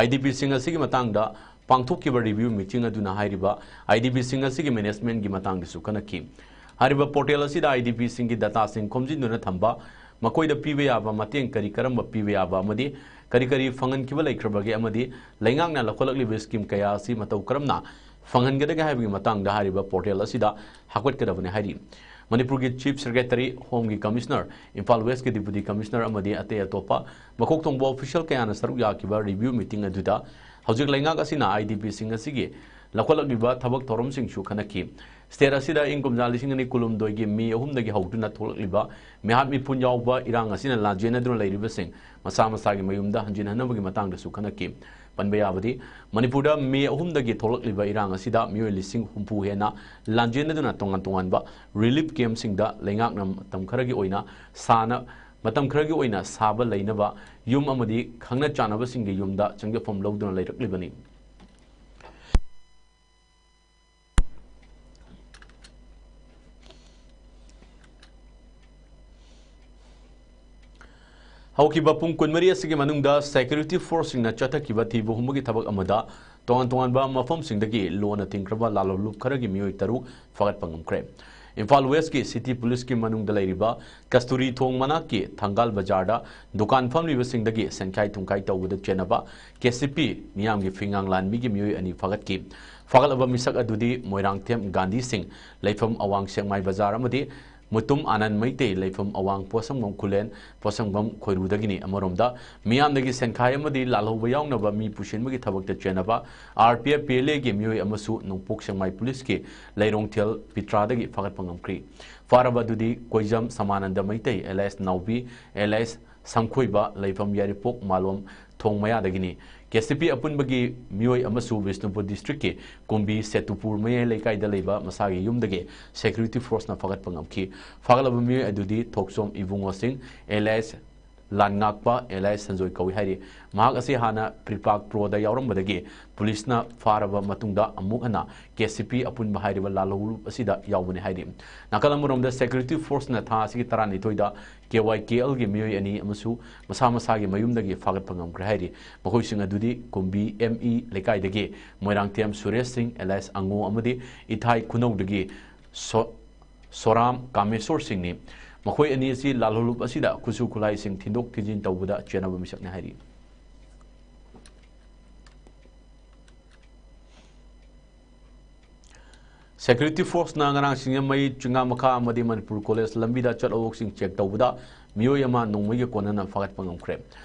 IDPꯁꯤꯡ ꯑꯁꯤꯒꯤ ꯃꯇꯥꯡꯗ ꯄꯥꯡꯊꯣꯛꯈꯤꯕ ꯔꯤꯚ꯭ꯌꯨ ꯃꯤꯇꯤꯡ ꯑꯗꯨꯅ ꯍꯥꯏꯔꯤꯕ IDPꯁꯤꯡ ꯑꯁꯤꯒꯤ ꯃꯦꯅꯦꯖꯃꯦꯟꯠꯀꯤ ꯃꯇꯥꯡꯗꯁꯨ ꯈꯟꯅꯈꯤ꯫ ꯍꯥꯏꯔꯤꯕ ꯄꯣꯔꯇꯦꯜ ꯑꯁꯤꯗ IDPꯁꯤꯡꯒꯤ ꯗꯇꯥꯁꯤꯡ ꯈꯣꯝꯖꯤꯟꯗꯨꯅ ꯊꯝꯕ, ꯃꯈꯣꯏꯗ ꯄꯤꯕ ꯌꯥꯕ ꯃꯇꯦꯡ ꯀꯔꯤ ꯀꯔꯝꯕ ꯄꯤꯕ ꯌꯥꯕ ꯑꯃꯗꯤ ꯀꯔꯤ ꯀꯔꯤ ꯐꯪꯍꯟꯈꯤꯕ ꯂꯩꯈ꯭ꯔꯕꯒꯦ ꯑꯃꯗꯤ ꯂꯩꯉꯥꯛꯅ ꯂꯧꯈꯠꯂꯛꯂꯤꯕ ꯁ꯭ꯀꯤꯝ ꯀꯌꯥ ꯑꯁꯤ ꯃꯇꯧ ꯀꯔꯝꯅ ꯐꯪꯍꯟꯒꯗꯒꯦ ꯍꯥꯏꯕꯒꯤ ꯃꯇꯥꯡꯗ ꯍꯥꯏꯔꯤꯕ ꯄꯣꯔꯇꯦꯜ ꯑꯁꯤꯗ ꯍꯥꯞꯀꯠꯀꯗꯕꯅꯤ ꯍꯥꯏꯔꯤ꯫ ꯃꯅꯤꯄꯨꯔꯒꯤ ꯆꯤꯐ ꯁꯦꯀ꯭ꯔꯦꯇꯔꯤ, ꯍꯣꯝꯒꯤ ꯀꯃꯤꯁꯅꯔ, ꯏꯝꯐꯥꯜ ꯋꯦꯁꯀꯤ ꯗꯤꯄꯨꯇꯤ ꯀꯃꯤꯁꯅꯔ ꯑꯃꯗꯤ ꯑꯇꯩ ꯑꯇꯣꯞꯄ ꯃꯀꯣꯛ ꯊꯣꯡꯕ ꯑꯣꯐꯤꯁꯤꯌꯦꯜ ꯀꯌꯥꯅ ꯁꯔꯨꯛ ꯌꯥꯈꯤꯕ ꯔꯤꯚ꯭ꯌꯨ ꯃꯤꯇꯤꯡ ꯑꯗꯨꯗ ꯍꯧꯖꯤꯛ ꯂꯩꯉꯥꯛ ꯑꯁꯤꯅ IDPꯁꯤꯡ ꯑꯁꯤꯒꯤ ꯂꯧꯈꯠꯂꯛꯂꯤꯕ ꯊꯕꯛ ꯊꯧꯔꯝꯁꯤꯡꯁꯨ ꯈꯟꯅꯈꯤ꯫ ꯁ꯭ꯇꯦꯠ ꯑꯁꯤꯗ ꯏꯪ ꯀꯨꯝꯖꯥ ꯂꯤꯁꯤꯡ ꯑꯅꯤ ꯀꯨꯟꯍꯨꯝꯗꯣꯏꯒꯤ ꯃꯦ ꯑꯍꯨꯝꯗꯒꯤ ꯍꯧꯗꯨꯅ ꯊꯣꯛꯂꯛꯂꯤꯕ ꯃꯤꯍꯥꯠ ꯃꯤꯄꯨꯟ ꯌꯥꯎꯕ ꯏꯔꯥꯡ ꯑꯁꯤꯅ ꯂꯥꯟꯖꯦꯟꯅꯗꯨꯅ ꯂꯩꯔꯤꯕꯁꯤꯡ ꯃꯁꯥ ꯃꯁꯥꯒꯤ ꯃꯌꯨꯝꯗ ꯍꯟꯖꯤꯟꯍꯟꯅꯕꯒꯤ ꯃꯇꯥꯡꯗꯁꯨ ꯈꯟꯅꯈꯤ꯫ ꯄꯟꯕ ꯌꯥꯕꯗꯤ, ꯃꯅꯤꯄꯨꯔꯗ ꯃꯦ ꯑꯍꯨꯝꯗꯒꯤ ꯊꯣꯛꯂꯛꯂꯤꯕ ꯏꯔꯥꯡ ꯑꯁꯤꯗ ꯃꯤꯑꯣꯏ ꯂꯤꯁꯤꯡ ꯍꯨꯝꯐꯨ ꯍꯦꯟꯅ ꯂꯥꯟꯖꯦꯟꯅꯗꯨꯅ ꯇꯣꯉꯥꯟ ꯇꯣꯉꯥꯟꯕ ꯔꯤꯂꯤꯐ ꯀꯦꯝꯞꯁꯤꯡꯗ ꯂꯩꯉꯥꯛꯅ ꯃꯇꯝ ꯈꯔꯒꯤ ꯑꯣꯏꯅ ꯁꯥꯅ-, ꯃꯇꯝ ꯈꯔꯒꯤ ꯑꯣꯏꯅ ꯁꯥꯕ ꯂꯩꯅꯕ ꯌꯨꯝ ꯑꯃꯗꯤ ꯈꯪꯅ ꯆꯥꯟꯅꯕꯁꯤꯡꯒꯤ ꯌꯨꯝꯗ ꯆꯪꯖꯐꯝ ꯂꯧꯗꯨꯅ ꯂꯩꯔꯛꯂꯤꯕꯅꯤ꯫ ꯍꯧꯈꯤꯕ ꯄꯨꯡ ꯀꯨꯟꯃꯔꯤ ꯑꯁꯤꯒꯤ ꯃꯅꯨꯡꯗ ꯁꯦꯀ꯭ꯌꯨꯔꯤꯇꯤ ꯐꯣꯔꯁꯁꯤꯡꯅ ꯆꯠꯊꯈꯤꯕ ꯊꯤꯕ ꯍꯨꯝꯕꯒꯤ ꯊꯕꯛ ꯑꯃꯗ ꯇꯣꯉꯥꯟ ꯇꯣꯉꯥꯟꯕ ꯃꯐꯝꯁꯤꯡꯗꯒꯤ ꯂꯣꯟꯅ ꯊꯤꯡꯈ꯭ꯔꯕ ꯂꯥꯂꯣꯡꯂꯨꯞ ꯈꯔꯒꯤ ꯃꯤꯑꯣꯏ ꯇꯔꯨꯛ ꯐꯥꯒꯠꯄ ꯉꯝꯈ꯭ꯔꯦ꯫ ꯏꯝꯐꯥꯜ ꯋꯦꯁꯀꯤ ꯁꯤꯇꯤ ꯄꯨꯂꯤꯁꯀꯤ ꯃꯅꯨꯡꯗ ꯂꯩꯔꯤꯕ ꯀꯁꯇꯨꯔꯤ ꯊꯣꯡ ꯃꯅꯥꯛꯀꯤ ꯊꯪꯒꯥꯜ ꯕꯖꯥꯔꯗ ꯗꯨꯀꯥꯟ ꯐꯝꯂꯤꯕꯁꯤꯡꯗꯒꯤ ꯁꯦꯟꯈꯥꯏ ꯊꯨꯝꯈꯥꯏ ꯇꯧꯕꯗ ꯆꯦꯟꯅꯕ KCP ꯃꯤꯌꯥꯝꯒꯤ ꯐꯤꯉꯥꯡ ꯂꯥꯟꯃꯤꯒꯤ ꯃꯤꯑꯣꯏ ꯑꯅꯤ ꯐꯥꯒꯠꯈꯤ꯫ ꯐꯥꯒꯠꯂꯕ ꯃꯤꯁꯛ ꯑꯗꯨꯗꯤ ꯃꯣꯏꯔꯥꯡꯊꯦꯝ ꯒꯥꯟꯙꯤ ꯁꯤꯡ, ꯂꯩꯐꯝ ꯑꯋꯥꯡ ꯁꯦꯛꯃꯥꯏ ꯕꯖꯥꯔ ꯑꯃꯗꯤ ꯃꯨꯇꯨꯝ ꯑꯥꯅꯟ ꯃꯩꯇꯩ, ꯂꯩꯐꯝ ꯑꯋꯥꯡ ꯄꯣꯠꯁꯪꯕꯝ ꯈꯨꯂꯦꯟ, ꯄꯣꯠꯁꯪꯕꯝ ꯈꯣꯏꯔꯨꯗꯒꯤꯅꯤ꯫ ꯑꯃꯔꯣꯝꯗ, ꯃꯤꯌꯥꯝꯗꯒꯤ ꯁꯦꯟꯈꯥꯏ ꯑꯃꯗꯤ ꯂꯥꯜꯍꯧꯕ ꯌꯥꯎꯅꯕ ꯃꯤ ꯄꯨꯁꯤꯟꯕꯒꯤ ꯊꯕꯛꯇ ꯆꯦꯟꯅꯕ R P F P L ꯑꯦꯒꯤ ꯃꯤꯑꯣꯏ ꯑꯃꯁꯨ ꯅꯣꯡꯄꯣꯛ ꯁꯦꯛꯃꯥꯏ ꯄꯨꯂꯤꯁꯀꯤ ꯂꯩꯔꯣꯡꯊꯦꯜ ꯄꯤꯇ꯭ꯔꯥꯗꯒꯤ ꯐꯥꯒꯠꯄ ꯉꯝꯈ꯭ꯔꯤ꯫ ꯐꯥꯔꯕ ꯑꯗꯨꯗꯤ ꯀꯣꯏꯖꯝ ꯁꯃꯥꯅꯟꯗ ꯃꯩꯇꯩ, ꯑꯦꯂꯥꯏꯁ ꯅꯥꯎꯕꯤ, ꯑꯦꯂꯥꯏꯁ ꯁꯝꯈꯣꯏꯕ, ꯂꯩꯐꯝ ꯌꯥꯏꯔꯤꯄꯣꯛ ꯃꯥꯂꯣꯝ ꯊꯣꯡ ꯃꯌꯥꯗꯒꯤꯅꯤ꯫ ꯀꯦ ꯁꯤ ꯄꯤ ꯑꯄꯨꯟꯕꯒꯤ ꯃꯤꯑꯣꯏ ꯑꯃꯁꯨ ꯕꯤꯁꯅꯨꯄꯨꯔ ꯗꯤꯁꯇ꯭ꯔꯤꯛꯀꯤ ꯀꯨꯝꯕꯤ ꯁꯦꯇꯨꯄꯨꯔ ꯃꯌꯥꯏ ꯂꯩꯀꯥꯏꯗ ꯂꯩꯕ ꯃꯁꯥꯒꯤ ꯌꯨꯝꯗꯒꯤ ꯁꯦꯀ꯭ꯌꯨꯔꯤꯇꯤ ꯐꯣꯔꯁꯅ ꯐꯥꯒꯠꯄ ꯉꯝꯈꯤ꯫ ꯐꯥꯒꯠꯂꯕ ꯃꯤꯑꯣꯏ ꯑꯗꯨꯗꯤ ꯊꯣꯛꯆꯣꯝ ꯏꯕꯨꯡꯉꯣꯁꯤꯡ, ꯑꯦꯂꯥꯏꯁ ꯂꯥꯟꯉꯥꯛꯄ, ꯑꯦꯂꯥꯏꯁ ꯁꯟꯖꯣꯏ ꯀꯧꯏ ꯍꯥꯏꯔꯤ꯫ ꯃꯍꯥꯛ ꯑꯁꯤ ꯍꯥꯟꯅ ꯄ꯭ꯔꯤꯄꯥꯛ ꯄ꯭ꯔꯣꯗ ꯌꯥꯎꯔꯝꯕꯗꯒꯤ ꯄꯨꯂꯤꯁꯅ ꯐꯥꯔꯕ ꯃꯇꯨꯡꯗ ꯑꯃꯨꯛ ꯍꯟꯅ ꯀꯦ ꯁꯤ ꯄꯤ ꯑꯄꯨꯟꯕ ꯍꯥꯏꯔꯤꯕ ꯂꯥꯜꯍꯧꯂꯨꯞ ꯑꯁꯤꯗ ꯌꯥꯎꯕꯅꯤ ꯍꯥꯏꯔꯤ꯫ ꯅꯥꯀꯜ ꯑꯃꯔꯣꯝꯗ, ꯁꯦꯀ꯭ꯌꯨꯔꯤꯇꯤ ꯐꯣꯔꯁꯅ ꯊꯥ ꯑꯁꯤꯒꯤ ꯇꯔꯥꯅꯤꯊꯣꯏꯗ ꯀꯦ ꯋꯥꯏ ꯀꯦ ꯑꯦꯜꯒꯤ ꯃꯤꯑꯣꯏ ꯑꯅꯤ ꯑꯃꯁꯨ ꯃꯁꯥ ꯃꯁꯥꯒꯤ ꯃꯌꯨꯝꯗꯒꯤ ꯐꯥꯒꯠꯄ ꯉꯝꯈ꯭ꯔꯦ ꯍꯥꯏꯔꯤ꯫ ꯃꯈꯣꯏꯁꯤꯡ ꯑꯗꯨꯗꯤ ꯀꯨꯝꯕꯤ ꯑꯦꯝ ꯏ ꯂꯩꯀꯥꯏꯗꯒꯤ ꯃꯣꯏꯔꯥꯡꯊꯦꯝ ꯁꯨꯔꯦꯁ ꯁꯤꯡ, ꯑꯦꯂꯥꯏꯁ ꯑꯉꯣ ꯑꯃꯗꯤ ꯏꯊꯥꯏ ꯈꯨꯅꯧꯗꯒꯤ ꯁꯣ-, ꯁꯣꯔꯥꯝ ꯀꯥꯃꯦꯁꯣꯔ ꯁꯤꯡꯅꯤ꯫ ꯃꯈꯣꯏ ꯑꯅꯤ ꯑꯁꯤ ꯂꯥꯜꯍꯧꯂꯨꯞ ꯑꯁꯤꯗ ꯈꯨꯠꯁꯨ ꯈꯨꯠꯂꯥꯏꯁꯤꯡ ꯊꯤꯟꯗꯣꯛ ꯊꯤꯟꯖꯤꯟ ꯇꯧꯕꯗ ꯆꯦꯟꯅꯕ ꯃꯤꯁꯛꯅꯤ ꯍꯥꯏꯔꯤ꯫ ꯁꯦꯀ꯭ꯌꯨꯔꯤꯇꯤ ꯐꯣꯔꯁꯅ ꯉꯔꯥꯡ ꯁꯤꯡꯖꯃꯩ ꯆꯤꯡꯉꯥ ꯃꯈꯥ ꯑꯃꯗꯤ ꯃꯅꯤꯄꯨꯔ ꯀꯣꯂꯦꯖ ꯂꯝꯕꯤꯗ ꯆꯠ ꯑꯋꯣꯛꯁꯤꯡ ꯆꯦꯛ ꯇꯧꯕꯗ ꯃꯤꯑꯣꯏ ꯑꯃ ꯅꯣꯡꯃꯩꯒ ꯀꯣꯟꯅꯅ ꯐꯥꯒꯠꯄ ꯉꯝꯈ꯭ꯔꯦ꯫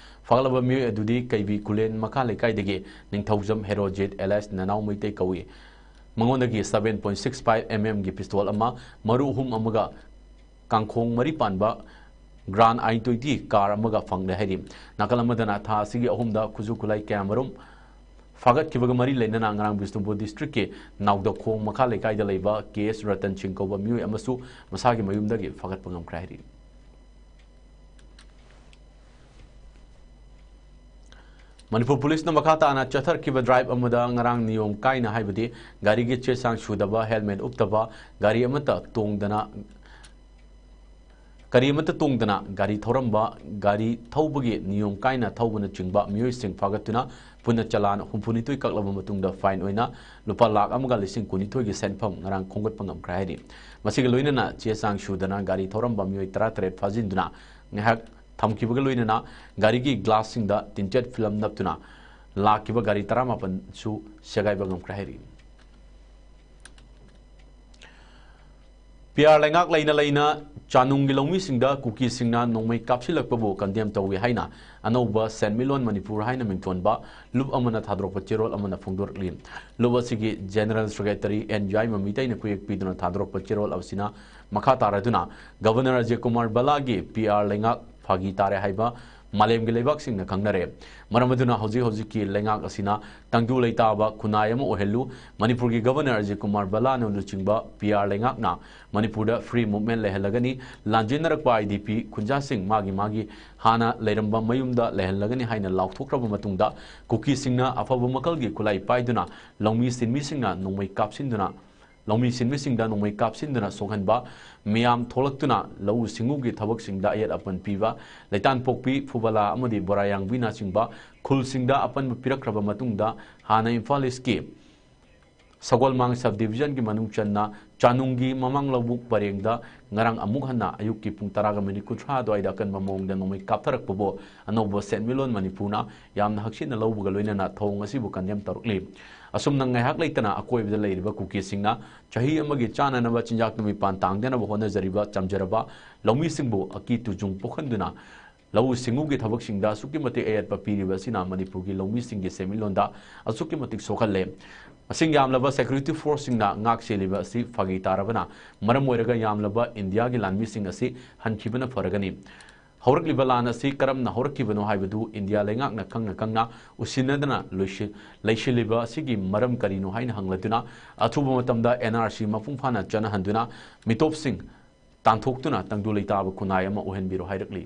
ꯐꯥꯒꯠꯂꯕ ꯃꯤꯑꯣꯏ ꯑꯗꯨꯗꯤ ꯀꯩꯕꯤ ꯈꯨꯂꯦꯟ ꯃꯈꯥ ꯂꯩꯀꯥꯏꯗꯒꯤ ꯅꯤꯡꯊꯧꯖꯝ ꯍꯦꯔꯣꯖꯤꯠ ꯑꯦꯂꯥꯏꯁ ꯅꯅꯥꯎ ꯃꯩꯇꯩ ꯀꯧꯏ꯫ ꯃꯉꯣꯟꯗꯒꯤ seven point six five M M ꯒꯤ ꯄꯤꯁꯇꯣꯜ ꯑꯃ, ꯃꯔꯨ ꯑꯍꯨꯝ ꯑꯃꯒ ꯀꯥꯡꯈꯣꯡ ꯃꯔꯤ ꯄꯥꯟꯕ Grand I twenty ꯀꯥꯔ ꯑꯃꯒ ꯐꯪꯂꯦ ꯍꯥꯏꯔꯤ꯫ ꯅꯥꯀꯜ ꯑꯃꯗꯅ, ꯊꯥ ꯑꯁꯤꯒꯤ ꯑꯍꯨꯝꯗ ꯈꯨꯠꯁꯨ ꯈꯨꯠꯂꯥꯏ ꯀꯌꯥꯃꯔꯨꯝ ꯐꯥꯒꯠꯈꯤꯕꯒ ꯃꯔꯤ ꯂꯩꯅꯅ ꯉꯔꯥꯡ ꯕꯤꯁꯅꯨꯄꯨꯔ ꯗꯤꯁꯇ꯭ꯔꯤꯛꯀꯤ ꯅꯥꯎꯗꯈꯣꯡ ꯃꯈꯥ ꯂꯩꯀꯥꯏꯗ ꯂꯩꯕ ꯀꯦ ꯑꯦꯁ ꯔꯇꯟ ꯁꯤꯡ ꯀꯧꯕ ꯃꯤꯑꯣꯏ ꯑꯃꯁꯨ ꯃꯁꯥꯒꯤ ꯃꯌꯨꯝꯗꯒꯤ ꯐꯥꯒꯠꯄ ꯉꯝꯈ꯭ꯔꯦ ꯍꯥꯏꯔꯤ꯫ ꯃꯅꯤꯄꯨꯔ ꯄꯨꯂꯤꯁꯅ ꯃꯈꯥ ꯇꯥꯅ ꯆꯠꯊꯔꯛꯈꯤꯕ ꯗ꯭ꯔꯥꯏꯚ ꯑꯃꯗ ꯉꯔꯥꯡ ꯅꯤꯌꯣꯝ ꯀꯥꯏꯅ, ꯍꯥꯏꯕꯗꯤ ꯒꯥꯔꯤꯒꯤ ꯆꯦ ꯆꯥꯡ ꯁꯨꯗꯕ, ꯍꯦꯜꯃꯦꯠ ꯎꯞꯇꯕ, ꯒꯥꯔꯤ ꯑꯃꯠꯇ ꯇꯣꯡꯗꯅ, ꯒꯥꯔꯤ ꯑꯃꯠꯇ ꯇꯣꯡꯗꯅ ꯒꯥꯔꯤ ꯊꯧꯔꯝꯕ, ꯒꯥꯔꯤ ꯊꯧꯕꯒꯤ ꯅꯤꯌꯣꯝ ꯀꯥꯏꯅ ꯊꯧꯕꯅꯆꯤꯡꯕ ꯃꯤꯑꯣꯏꯁꯤꯡ ꯐꯥꯒꯠꯇꯨꯅ ꯄꯨꯟꯅ ꯆꯂꯥꯟ ꯍꯨꯝꯐꯨꯅꯤꯊꯣꯏ ꯀꯛꯂꯕ ꯃꯇꯨꯡꯗ ꯐꯥꯏꯟ ꯑꯣꯏꯅ ꯂꯨꯄꯥ ꯂꯥꯈ ꯑꯃꯒ ꯂꯤꯁꯤꯡ ꯀꯨꯟꯅꯤꯊꯣꯏꯒꯤ ꯁꯦꯟꯐꯝ ꯉꯔꯥꯡ ꯈꯣꯝꯒꯠꯄ ꯉꯝꯈ꯭ꯔꯦ ꯍꯥꯏꯔꯤ꯫ ꯃꯁꯤꯒ ꯂꯣꯏꯅꯅ ꯆꯦ ꯆꯥꯡ ꯁꯨꯗꯅ ꯒꯥꯔꯤ ꯊꯧꯔꯝꯕ ꯃꯤꯑꯣꯏ ꯇꯔꯥꯇꯔꯦꯠ ꯐꯥꯖꯤꯟꯗꯨꯅ ꯉꯥꯏꯍꯥꯛ ꯊꯝꯈꯤꯕꯒ ꯂꯣꯏꯅꯅ ꯒꯥꯔꯤꯒꯤ ꯒ꯭ꯂꯥꯁꯁꯤꯡꯗ ꯇꯤꯟꯆꯦꯠ ꯐꯤꯂꯝ ꯅꯞꯇꯨꯅ ꯂꯥꯛꯈꯤꯕ ꯒꯥꯔꯤ ꯇꯔꯥꯃꯥꯄꯟꯁꯨ ꯁꯦꯒꯥꯏꯕ ꯉꯝꯈ꯭ꯔꯦ ꯍꯥꯏꯔꯤ꯫ ꯄꯤ ꯑꯥꯔ ꯂꯩꯉꯥꯛ ꯂꯩꯅ ꯂꯩꯅ ꯆꯥꯅꯨꯡꯒꯤ ꯂꯧꯃꯤꯁꯤꯡꯗ ꯀꯨꯀꯤꯁꯤꯡꯅ ꯅꯣꯡꯃꯩ ꯀꯥꯞꯁꯤꯜꯂꯛꯄꯕꯨ ꯀꯟꯗꯦꯝ ꯇꯧꯏ ꯍꯥꯏꯅ ꯑꯅꯧꯕ ꯁꯦꯟꯃꯤꯠꯂꯣꯟ ꯃꯅꯤꯄꯨꯔ ꯍꯥꯏꯅ ꯃꯤꯡꯊꯣꯟꯕ ꯂꯨꯞ ꯑꯃꯅ ꯊꯥꯗꯣꯔꯛꯄ ꯆꯦꯔꯣꯜ ꯑꯃꯅ ꯐꯣꯡꯗꯣꯔꯛꯂꯤ꯫ ꯂꯨꯞ ꯑꯁꯤꯒꯤ ꯖꯦꯅꯔꯦꯜ ꯁꯦꯀ꯭ꯔꯦꯇꯔꯤ ꯑꯦꯟ ꯌꯥꯏꯃ ꯃꯤꯇꯩꯅ ꯈꯨꯌꯦꯛ ꯄꯤꯗꯨꯅ ꯊꯥꯗꯣꯔꯛꯄ ꯆꯦꯔꯣꯜ ꯑꯁꯤꯅ ꯃꯈꯥ ꯇꯥꯔꯗꯨꯅ governor Ajay Kumar ꯕꯂꯥꯒꯤ P R ꯂꯩꯉꯥꯛ ꯐꯥꯒꯤ ꯇꯥꯔꯦ ꯍꯥꯏꯕ ꯃꯥꯂꯦꯝꯒꯤ ꯂꯩꯕꯥꯛꯁꯤꯡꯅ ꯈꯪꯅꯔꯦ꯫ ꯃꯔꯝ ꯑꯗꯨꯅ ꯍꯧꯖꯤꯛ ꯍꯧꯖꯤꯛꯀꯤ ꯂꯩꯉꯥꯛ ꯑꯁꯤꯅ ꯇꯪꯗꯨ ꯂꯩꯇꯥꯕ ꯈꯨꯟꯅꯥꯏ ꯑꯃ ꯑꯣꯏꯍꯜꯂꯨ꯫ ꯃꯅꯤꯄꯨꯔꯒꯤ ꯒꯕꯔꯅꯔ ꯑꯖꯌ ꯀꯨꯃꯥꯔ ꯕꯂꯥꯅ ꯂꯨꯆꯤꯡꯕ ꯄꯤ ꯑꯥꯔ ꯂꯩꯉꯥꯛꯅ ꯃꯅꯤꯄꯨꯔꯗ ꯐ꯭ꯔꯤ ꯃꯨꯚꯃꯦꯟ ꯂꯩꯍꯜꯂꯒꯅꯤ, ꯂꯥꯟꯖꯦꯟꯅꯔꯛꯄ ꯑꯥꯏ ꯗꯤ ꯄꯤ ꯈꯨꯟꯖꯥꯁꯤꯡ ꯃꯥꯒꯤ ꯃꯥꯒꯤ ꯍꯥꯟꯅ ꯂꯩꯔꯝꯕ ꯃꯌꯨꯝꯗ ꯂꯩꯍꯜꯂꯒꯅꯤ ꯍꯥꯏꯅ ꯂꯥꯎꯊꯣꯛꯈ꯭ꯔꯕ ꯃꯇꯨꯡꯗ, ꯀꯨꯀꯤꯁꯤꯡꯅ ꯑꯐꯕ ꯃꯈꯜꯒꯤ ꯈꯨꯠꯂꯥꯏ ꯄꯥꯏꯗꯨꯅ ꯂꯧꯃꯤ ꯁꯤꯟꯃꯤꯁꯤꯡꯅ ꯅꯣꯡꯃꯩ ꯀꯥꯞꯁꯤꯟꯗꯨꯅ ꯂꯧꯃꯤ ꯁꯤꯟꯃꯤꯁꯤꯡꯗ ꯅꯣꯡꯃꯩ ꯀꯥꯞꯁꯤꯟꯗꯨꯅ ꯁꯣꯛꯍꯟꯕ, ꯃꯤꯌꯥꯝ ꯊꯣꯛꯂꯛꯇꯨꯅ ꯂꯧꯎ ꯁꯤꯡꯎꯒꯤ ꯊꯕꯛꯁꯤꯡꯗ ꯑꯌꯦꯠ ꯑꯄꯟ ꯄꯤꯕ, ꯂꯩꯇꯥꯟꯄꯣꯛꯄꯤ, ꯐꯨꯕꯂꯥ ꯑꯃꯗꯤ ꯕꯣꯔꯥꯌꯥꯡꯕꯤꯅꯆꯤꯡꯕ ꯈꯨꯜꯁꯤꯡꯗ ꯑꯄꯟꯕ ꯄꯤꯔꯛꯈ꯭ꯔꯕ ꯃꯇꯨꯡꯗ, ꯍꯥꯟꯅ ꯏꯝꯐꯥꯜ ꯏꯁꯀꯤ ꯁꯒꯣꯜꯃꯥꯡ ꯁꯕ ꯗꯤꯕꯤꯖꯟꯒꯤ ꯃꯅꯨꯡ ꯆꯟꯅ ꯆꯥꯅꯨꯡꯒꯤ ꯃꯃꯥꯡ ꯂꯧꯕꯨꯛ ꯄꯔꯦꯡꯗ ꯉꯔꯥꯡ ꯑꯃꯨꯛ ꯍꯟꯅ ꯑꯌꯨꯛꯀꯤ ꯄꯨꯡ ꯇꯔꯥꯒ ꯃꯤꯅꯤꯠ ꯀꯨꯟꯊ꯭ꯔꯥ ꯑꯗꯨꯋꯥꯏꯗ ꯑꯀꯟꯕ ꯃꯑꯣꯡꯗ ꯅꯣꯡꯃꯩ ꯀꯥꯞꯊꯔꯛꯄꯕꯨ ꯑꯅꯧꯕ ꯁꯦꯟꯃꯤꯠꯂꯣꯟ ꯃꯅꯤꯄꯨꯔꯅ ꯌꯥꯝꯅ ꯍꯛꯆꯤꯟꯅ ꯂꯧꯕꯒ ꯂꯣꯏꯅꯅ ꯊꯧꯑꯣꯡ ꯑꯁꯤꯕꯨ ꯀꯟꯗꯦꯝ ꯇꯧꯔꯛꯂꯤ꯫ ꯑꯁꯨꯝꯅ ꯉꯥꯏꯍꯥꯛ ꯂꯩꯇꯅ ꯑꯀꯣꯏꯕꯗ ꯂꯩꯔꯤꯕ ꯀꯨꯀꯤꯁꯤꯡꯅ ꯆꯍꯤ ꯑꯃꯒꯤ ꯆꯥꯅꯅꯕ ꯆꯤꯟꯖꯥꯛ ꯅꯨꯃꯤꯠ ꯄꯥꯟ ꯇꯥꯡꯗꯅꯕ ꯍꯣꯠꯅꯖꯔꯤꯕ ꯆꯝꯖꯔꯕ ꯂꯧꯃꯤꯁꯤꯡꯕꯨ ꯑꯀꯤ ꯇꯨꯖꯨꯡ ꯄꯣꯛꯍꯟꯗꯨꯅ ꯂꯧꯎ ꯁꯤꯡꯎꯒꯤ ꯊꯕꯛꯁꯤꯡꯗ ꯑꯁꯨꯛꯀꯤ ꯃꯇꯤꯛ ꯑꯌꯦꯠꯄ ꯄꯤꯔꯤꯕ ꯑꯁꯤꯅ ꯃꯅꯤꯄꯨꯔꯒꯤ ꯂꯧꯃꯤꯁꯤꯡꯒꯤ ꯁꯦꯟꯃꯤꯠꯂꯣꯟꯗ ꯑꯁꯨꯛꯀꯤ ꯃꯇꯤꯛ ꯁꯣꯛꯍꯜꯂꯦ꯫ ꯃꯁꯤꯡ ꯌꯥꯝꯂꯕ ꯁꯦꯀ꯭ꯌꯨꯔꯤꯇꯤ ꯐꯣꯔꯁꯁꯤꯡꯅ ꯉꯥꯛ ꯁꯦꯜꯂꯤꯕ ꯑꯁꯤ ꯐꯥꯒꯤ ꯇꯥꯔꯕꯅ ꯃꯔꯝ ꯑꯣꯏꯔꯒ ꯌꯥꯝꯂꯕ ꯏꯟꯗꯤꯌꯥꯒꯤ ꯂꯥꯟꯃꯤꯁꯤꯡ ꯑꯁꯤ ꯍꯟꯈꯤꯕꯅ ꯐꯔꯒꯅꯤ꯫ ꯍꯧꯔꯛꯂꯤꯕ ꯂꯥꯟ ꯑꯁꯤ ꯀꯔꯝꯅ ꯍꯧꯔꯛꯈꯤꯕꯅꯣ ꯍꯥꯏꯕꯗꯨ ꯏꯟꯗꯤꯌꯥ ꯂꯩꯉꯥꯛꯅ ꯈꯪꯅ ꯈꯪꯅ ꯎꯁꯤꯟꯅꯗꯅ ꯂꯣꯏꯁꯤ-, ꯂꯩꯁꯤꯜꯂꯤꯕ ꯑꯁꯤꯒꯤ ꯃꯔꯝ ꯀꯔꯤꯅꯣ ꯍꯥꯏꯅ ꯍꯪꯂꯗꯨꯅ, ꯑꯊꯨꯕ ꯃꯇꯝꯗ ꯑꯦꯟ ꯑꯥꯔ ꯁꯤ ꯃꯄꯨꯡ ꯐꯥꯅ ꯆꯠꯅꯍꯟꯗꯨꯅ, ꯃꯤꯇꯣꯞꯁꯤꯡ ꯇꯥꯟꯊꯣꯛꯇꯨꯅ ꯇꯪꯗꯨ ꯂꯩꯇꯥꯕ ꯈꯨꯟꯅꯥꯏ ꯑꯃ ꯑꯣꯏꯍꯟꯕꯤꯔꯣ ꯍꯥꯏꯔꯛꯂꯤ꯫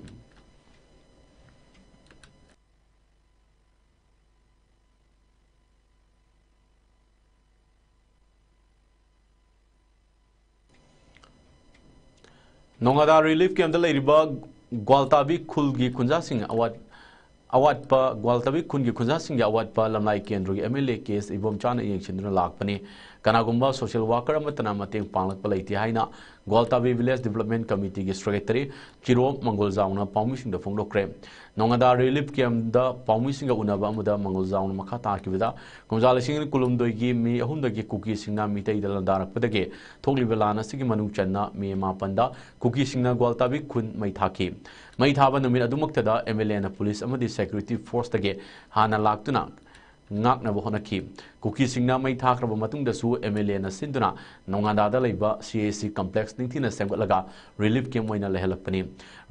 ꯅꯣꯉꯥꯗꯥ ꯔꯤꯂꯤꯐ ꯀꯦꯝꯞꯇ ꯂꯩꯔꯤꯕ ꯒ꯭ꯋꯥꯜꯇꯥꯕꯤ ꯈꯨꯜꯒꯤ ꯈꯨꯟꯖꯥꯁꯤꯡ ꯑꯋꯥꯠ-, ꯑꯋꯥꯠꯄ, ꯒ꯭ꯋꯥꯜꯇꯥꯕꯤ ꯈꯨꯟꯒꯤ ꯈꯨꯟꯖꯥꯁꯤꯡꯒꯤ ꯑꯋꯥꯠꯄ ꯂꯝꯂꯥꯏ ꯀꯦꯟꯗ꯭ꯔꯒꯤ ꯑꯦꯝ ꯑꯦꯜ ꯑꯦ ꯀꯦ ꯑꯦꯁ ꯏꯕꯣꯝꯆꯥꯅ ꯌꯦꯡꯁꯤꯟꯗꯨꯅ ꯂꯥꯛꯄꯅꯤ꯫ ꯀꯅꯥꯒꯨꯝꯕ ꯁꯣꯁꯤꯌꯦꯜ ꯋꯥꯔꯀꯔ ꯑꯃꯠꯇꯅ ꯃꯇꯦꯡ ꯄꯥꯡꯂꯛꯄ ꯂꯩꯇꯦ ꯍꯥꯏꯅ ꯒ꯭ꯋꯥꯜꯇꯥꯕꯤ ꯚꯤꯂꯦꯖ ꯗꯤꯕꯦꯂꯞꯃꯦꯟ ꯀꯃꯤꯇꯤꯒꯤ ꯁꯦꯀ꯭ꯔꯦꯇꯔꯤ ꯆꯤꯔꯣꯝ ꯃꯪꯒꯣꯜꯖꯥꯎꯅ ꯄꯥꯎꯃꯤꯁꯤꯡꯗ ꯐꯣꯡꯗꯣꯛꯈ꯭ꯔꯦ꯫ ꯅꯣꯉꯥꯗꯥ ꯔꯤꯂꯤꯐ ꯀꯦꯝꯞꯇ ꯄꯥꯎꯃꯤꯁꯤꯡꯒ ꯎꯅꯕ ꯑꯃꯗ ꯃꯪꯒꯣꯜꯖꯥꯎꯅ ꯃꯈꯥ ꯇꯥꯈꯤꯕꯗ, ꯀꯨꯝꯖꯥ ꯂꯤꯁꯤꯡ ꯑꯅꯤ ꯀꯨꯟꯍꯨꯝꯗꯣꯏꯒꯤ ꯃꯦ ꯑꯍꯨꯝꯗꯒꯤ ꯀꯨꯀꯤꯁꯤꯡꯅ ꯃꯤꯇꯩꯗ ꯂꯥꯟꯗꯥꯔꯛꯄꯗꯒꯤ ꯊꯣꯛꯂꯤꯕ ꯂꯥꯟ ꯑꯁꯤꯒꯤ ꯃꯅꯨꯡ ꯆꯟꯅ ꯃꯦ ꯃꯥꯄꯟꯗ ꯀꯨꯀꯤꯁꯤꯡꯅ ꯒ꯭ꯋꯥꯜꯇꯥꯕꯤ ꯈꯨꯟ ꯃꯩ ꯊꯥꯈꯤ꯫ ꯃꯩ ꯊꯥꯕ ꯅꯨꯃꯤꯠ ꯑꯗꯨꯃꯛꯇꯗ ꯑꯦꯝ ꯑꯦꯜ ꯑꯦꯅ ꯄꯨꯂꯤꯁ ꯑꯃꯗꯤ ꯁꯦꯀ꯭ꯌꯨꯔꯤꯇꯤ ꯐꯣꯔꯁꯇꯒꯤ ꯍꯥꯟꯅ ꯂꯥꯛꯇꯨꯅ ꯉꯥꯛꯅꯕ ꯍꯣꯠꯅꯈꯤ꯫ ꯀꯨꯀꯤꯁꯤꯡꯅ ꯃꯩ ꯊꯥꯈ꯭ꯔꯕ ꯃꯇꯨꯡꯗꯁꯨ ꯑꯦꯝ ꯑꯦꯜ ꯑꯦꯅ ꯁꯤꯟꯗꯨꯅ ꯅꯣꯉꯥꯗꯥꯗ ꯂꯩꯕ ꯁꯤ ꯑꯦꯁ ꯁꯤ ꯀꯝꯄ꯭ꯂꯦꯛꯁ ꯅꯤꯡꯊꯤꯅ ꯁꯦꯝꯒꯠꯂꯒ ꯔꯤꯂꯤꯐ ꯀꯦꯝꯞ ꯑꯣꯏꯅ ꯂꯩꯍꯜꯂꯛꯄꯅꯤ꯫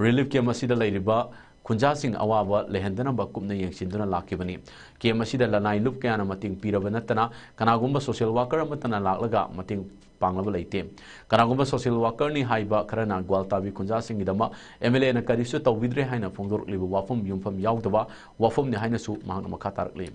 ꯔꯤꯂꯤꯐ ꯀꯦꯝꯞ ꯑꯁꯤꯗ ꯂꯩꯔꯤꯕ ꯈꯨꯟꯖꯥꯁꯤꯡ ꯑꯋꯥꯕ ꯂꯩꯍꯟꯗꯅꯕ ꯀꯨꯞꯅ ꯌꯦꯡꯁꯤꯟꯗꯨꯅ ꯂꯥꯛꯈꯤꯕꯅꯤ꯫ ꯀꯦꯝꯞ ꯑꯁꯤꯗ ꯂꯅꯥꯏ ꯂꯨꯞ ꯀꯌꯥꯅ ꯃꯇꯦꯡ ꯄꯤꯔꯕ ꯅꯠꯇꯅ ꯀꯅꯥꯒꯨꯝꯕ ꯁꯣꯁꯤꯌꯦꯜ ꯋꯥꯀꯔ ꯑꯃꯠꯇꯅ ꯂꯥꯛꯂꯒ ꯃꯇꯦꯡ ꯄꯥꯡꯂꯕ ꯂꯩꯇꯦ꯫ ꯀꯅꯥꯒꯨꯝꯕ ꯁꯣꯁꯤꯌꯦꯜ ꯋꯥꯀꯔꯅꯤ ꯍꯥꯏꯕ ꯈꯔꯅ ꯒ꯭ꯋꯥꯜꯇꯥꯕꯤ ꯈꯨꯟꯖꯥꯁꯤꯡꯒꯤꯗꯃꯛ ꯑꯦꯝ ꯑꯦꯜ ꯑꯦꯅ ꯀꯔꯤꯁꯨ ꯇꯧꯕꯤꯗ꯭ꯔꯦ ꯍꯥꯏꯅ ꯐꯣꯡꯗꯣꯔꯛꯂꯤꯕ ꯋꯥꯐꯝ ꯌꯨꯝꯐꯝ ꯌꯥꯎꯗꯕ ꯋꯥꯐꯝꯅꯤ ꯍꯥꯏꯅꯁꯨ ꯃꯍꯥꯛꯅ ꯃꯈꯥ ꯇꯥꯔꯛꯂꯤ꯫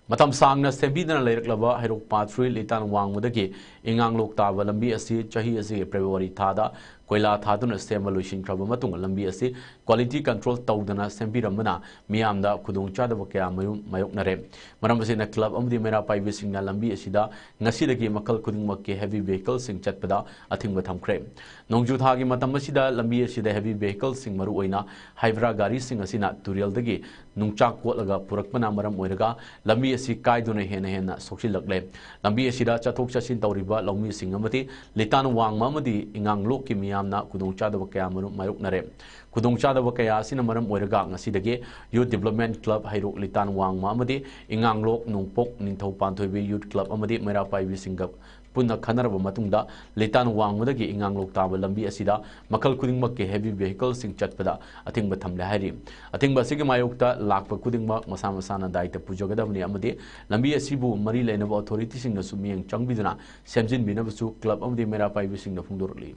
ꯃꯇꯝ ꯁꯥꯡꯅ ꯁꯦꯝꯕꯤꯗꯅ ꯂꯩꯔꯛꯂꯕ ꯍꯩꯔꯣꯛ ꯄꯥꯠ ꯊ꯭ꯔꯤ ꯂꯤꯇꯥꯟ ꯋꯥꯡꯃꯗꯒꯤ ꯏꯉꯥꯡꯂꯣꯛ ꯇꯥꯕ ꯂꯝꯕꯤ ꯑꯁꯤ ꯆꯍꯤ ꯑꯁꯤꯒꯤ ꯐꯦꯕ꯭ꯔꯨꯋꯥꯔꯤ ꯊꯥꯗ ꯀꯣꯏꯂꯥ ꯊꯥꯗꯨꯅ ꯁꯦꯝꯕ ꯂꯣꯏꯁꯤꯟꯈ꯭ꯔꯕ ꯃꯇꯨꯡ ꯂꯝꯕꯤ ꯑꯁꯤ ꯀ꯭ꯋꯥꯂꯤꯇꯤ ꯀꯟꯇ꯭ꯔꯣꯜ ꯇꯧꯗꯅ ꯁꯦꯝꯕꯤꯔꯝꯕꯅ ꯃꯤꯌꯥꯝꯗ ꯈꯨꯗꯣꯡꯆꯥꯗꯕ ꯀꯌꯥ ꯃꯥꯌꯣꯛ-, ꯃꯥꯌꯣꯛꯅꯔꯦ꯫ ꯃꯔꯝ ꯑꯁꯤꯅ ꯀ꯭ꯂꯕ ꯑꯃꯗꯤ ꯃꯩꯔꯥ ꯄꯥꯏꯕꯤꯁꯤꯡꯅ ꯂꯝꯕꯤ ꯑꯁꯤꯗ ꯉꯁꯤꯗꯒꯤ ꯃꯈꯜ ꯈꯨꯗꯤꯡꯃꯛꯀꯤ ꯍꯦꯚꯤ ꯚꯦꯍꯤꯀꯜꯁꯤꯡ ꯆꯠꯄꯗ ꯑꯊꯤꯡꯕ ꯊꯝꯈ꯭ꯔꯦ꯫ ꯅꯣꯡꯖꯨ ꯊꯥꯒꯤ ꯃꯇꯝ ꯑꯁꯤꯗ ꯂꯝꯕꯤ ꯑꯁꯤꯗ ꯍꯦꯚꯤ ꯚꯦꯍꯤꯀꯜꯁꯤꯡ, ꯃꯔꯨꯑꯣꯏꯅ ꯍꯥꯏꯕ꯭ꯔꯥ ꯒꯥꯔꯤꯁꯤꯡ ꯑꯁꯤꯅ ꯇꯨꯔꯦꯜꯗꯒꯤ ꯅꯨꯡꯆꯥꯛ ꯀꯣꯠꯂꯒ ꯄꯨꯔꯛꯄꯅ ꯃꯔꯝ ꯑꯣꯏꯔꯒ ꯂꯝꯕꯤ ꯑꯁꯤ ꯀꯥꯏꯗꯨꯅ ꯍꯦꯟꯅ ꯍꯦꯟꯅ ꯁꯣꯛꯆꯤꯜꯂꯛꯂꯦ꯫ ꯂꯝꯕꯤ ꯑꯁꯤꯗ ꯆꯠꯊꯣꯛ ꯆꯠꯁꯤꯟ ꯇꯧꯔꯤꯕ ꯂꯧꯃꯤꯁꯤꯡ ꯑꯃꯗꯤ ꯂꯤꯇꯥꯟ ꯋꯥꯡꯃ ꯑꯃꯗꯤ ꯏꯉꯥꯡꯂꯣꯛꯀꯤ ꯃꯤꯌꯥꯝꯅ ꯈꯨꯗꯣꯡꯆꯥꯗꯕ ꯀꯌꯥ ꯃꯔꯨꯝ ꯃꯥꯌꯣꯛꯅꯔꯦ꯫ ꯈꯨꯗꯣꯡꯆꯥꯗꯕ ꯀꯌꯥ ꯑꯁꯤꯅ ꯃꯔꯝ ꯑꯣꯏꯔꯒ ꯉꯁꯤꯗꯒꯤ ꯌꯨꯠ ꯗꯤꯕꯦꯂꯞꯃꯦꯟ ꯀ꯭ꯂꯕ ꯍꯩꯔꯣꯛ ꯂꯤꯇꯥꯟ ꯋꯥꯡꯃ ꯑꯃꯗꯤ ꯏꯉꯥꯡꯂꯣꯛ, ꯅꯣꯡꯄꯣꯛ, ꯅꯤꯡꯊꯧ ꯄꯥꯟꯊꯣꯏꯕꯤ ꯌꯨꯠ ꯀ꯭ꯂꯕ ꯑꯃꯗꯤ ꯃꯩꯔꯥ ꯄꯥꯏꯕꯤꯁꯤꯡꯒ ꯄꯨꯟꯅ ꯈꯟꯅꯔꯕ ꯃꯇꯨꯡꯗ ꯂꯤꯇꯥꯟ ꯋꯥꯡꯃꯗꯒꯤ ꯏꯉꯥꯡꯂꯣꯛ ꯇꯥꯕ ꯂꯝꯕꯤ ꯑꯁꯤꯗ ꯃꯈꯜ ꯈꯨꯗꯤꯡꯃꯛꯀꯤ ꯍꯦꯚꯤ ꯚꯦꯍꯤꯀꯜꯁꯤꯡ ꯆꯠꯄꯗ ꯑꯊꯤꯡꯕ ꯊꯝꯂꯦ ꯍꯥꯏꯔꯤ꯫ ꯑꯊꯤꯡꯕ ꯑꯁꯤꯒꯤ ꯃꯥꯌꯣꯛꯇ ꯂꯥꯛꯄ ꯈꯨꯗꯤꯡꯃꯛ ꯃꯁꯥ ꯃꯁꯥꯅ ꯗꯥꯏꯇ ꯄꯨꯖꯒꯗꯕꯅꯤ ꯑꯃꯗꯤ ꯂꯝꯕꯤ ꯑꯁꯤꯕꯨ ꯃꯔꯤ ꯂꯩꯅꯕ ꯑꯣꯊꯣꯔꯤꯇꯤꯁꯤꯡꯅꯁꯨ ꯃꯤꯠꯌꯦꯡ ꯆꯪꯕꯤꯗꯨꯅ ꯁꯦꯝꯖꯤꯟꯕꯤꯅꯕꯁꯨ ꯀ꯭ꯂꯕ ꯑꯃꯗꯤ ꯃꯩꯔꯥ ꯄꯥꯏꯕꯤꯁꯤꯡꯅ ꯐꯣꯡꯗꯣꯔꯛꯂꯤ꯫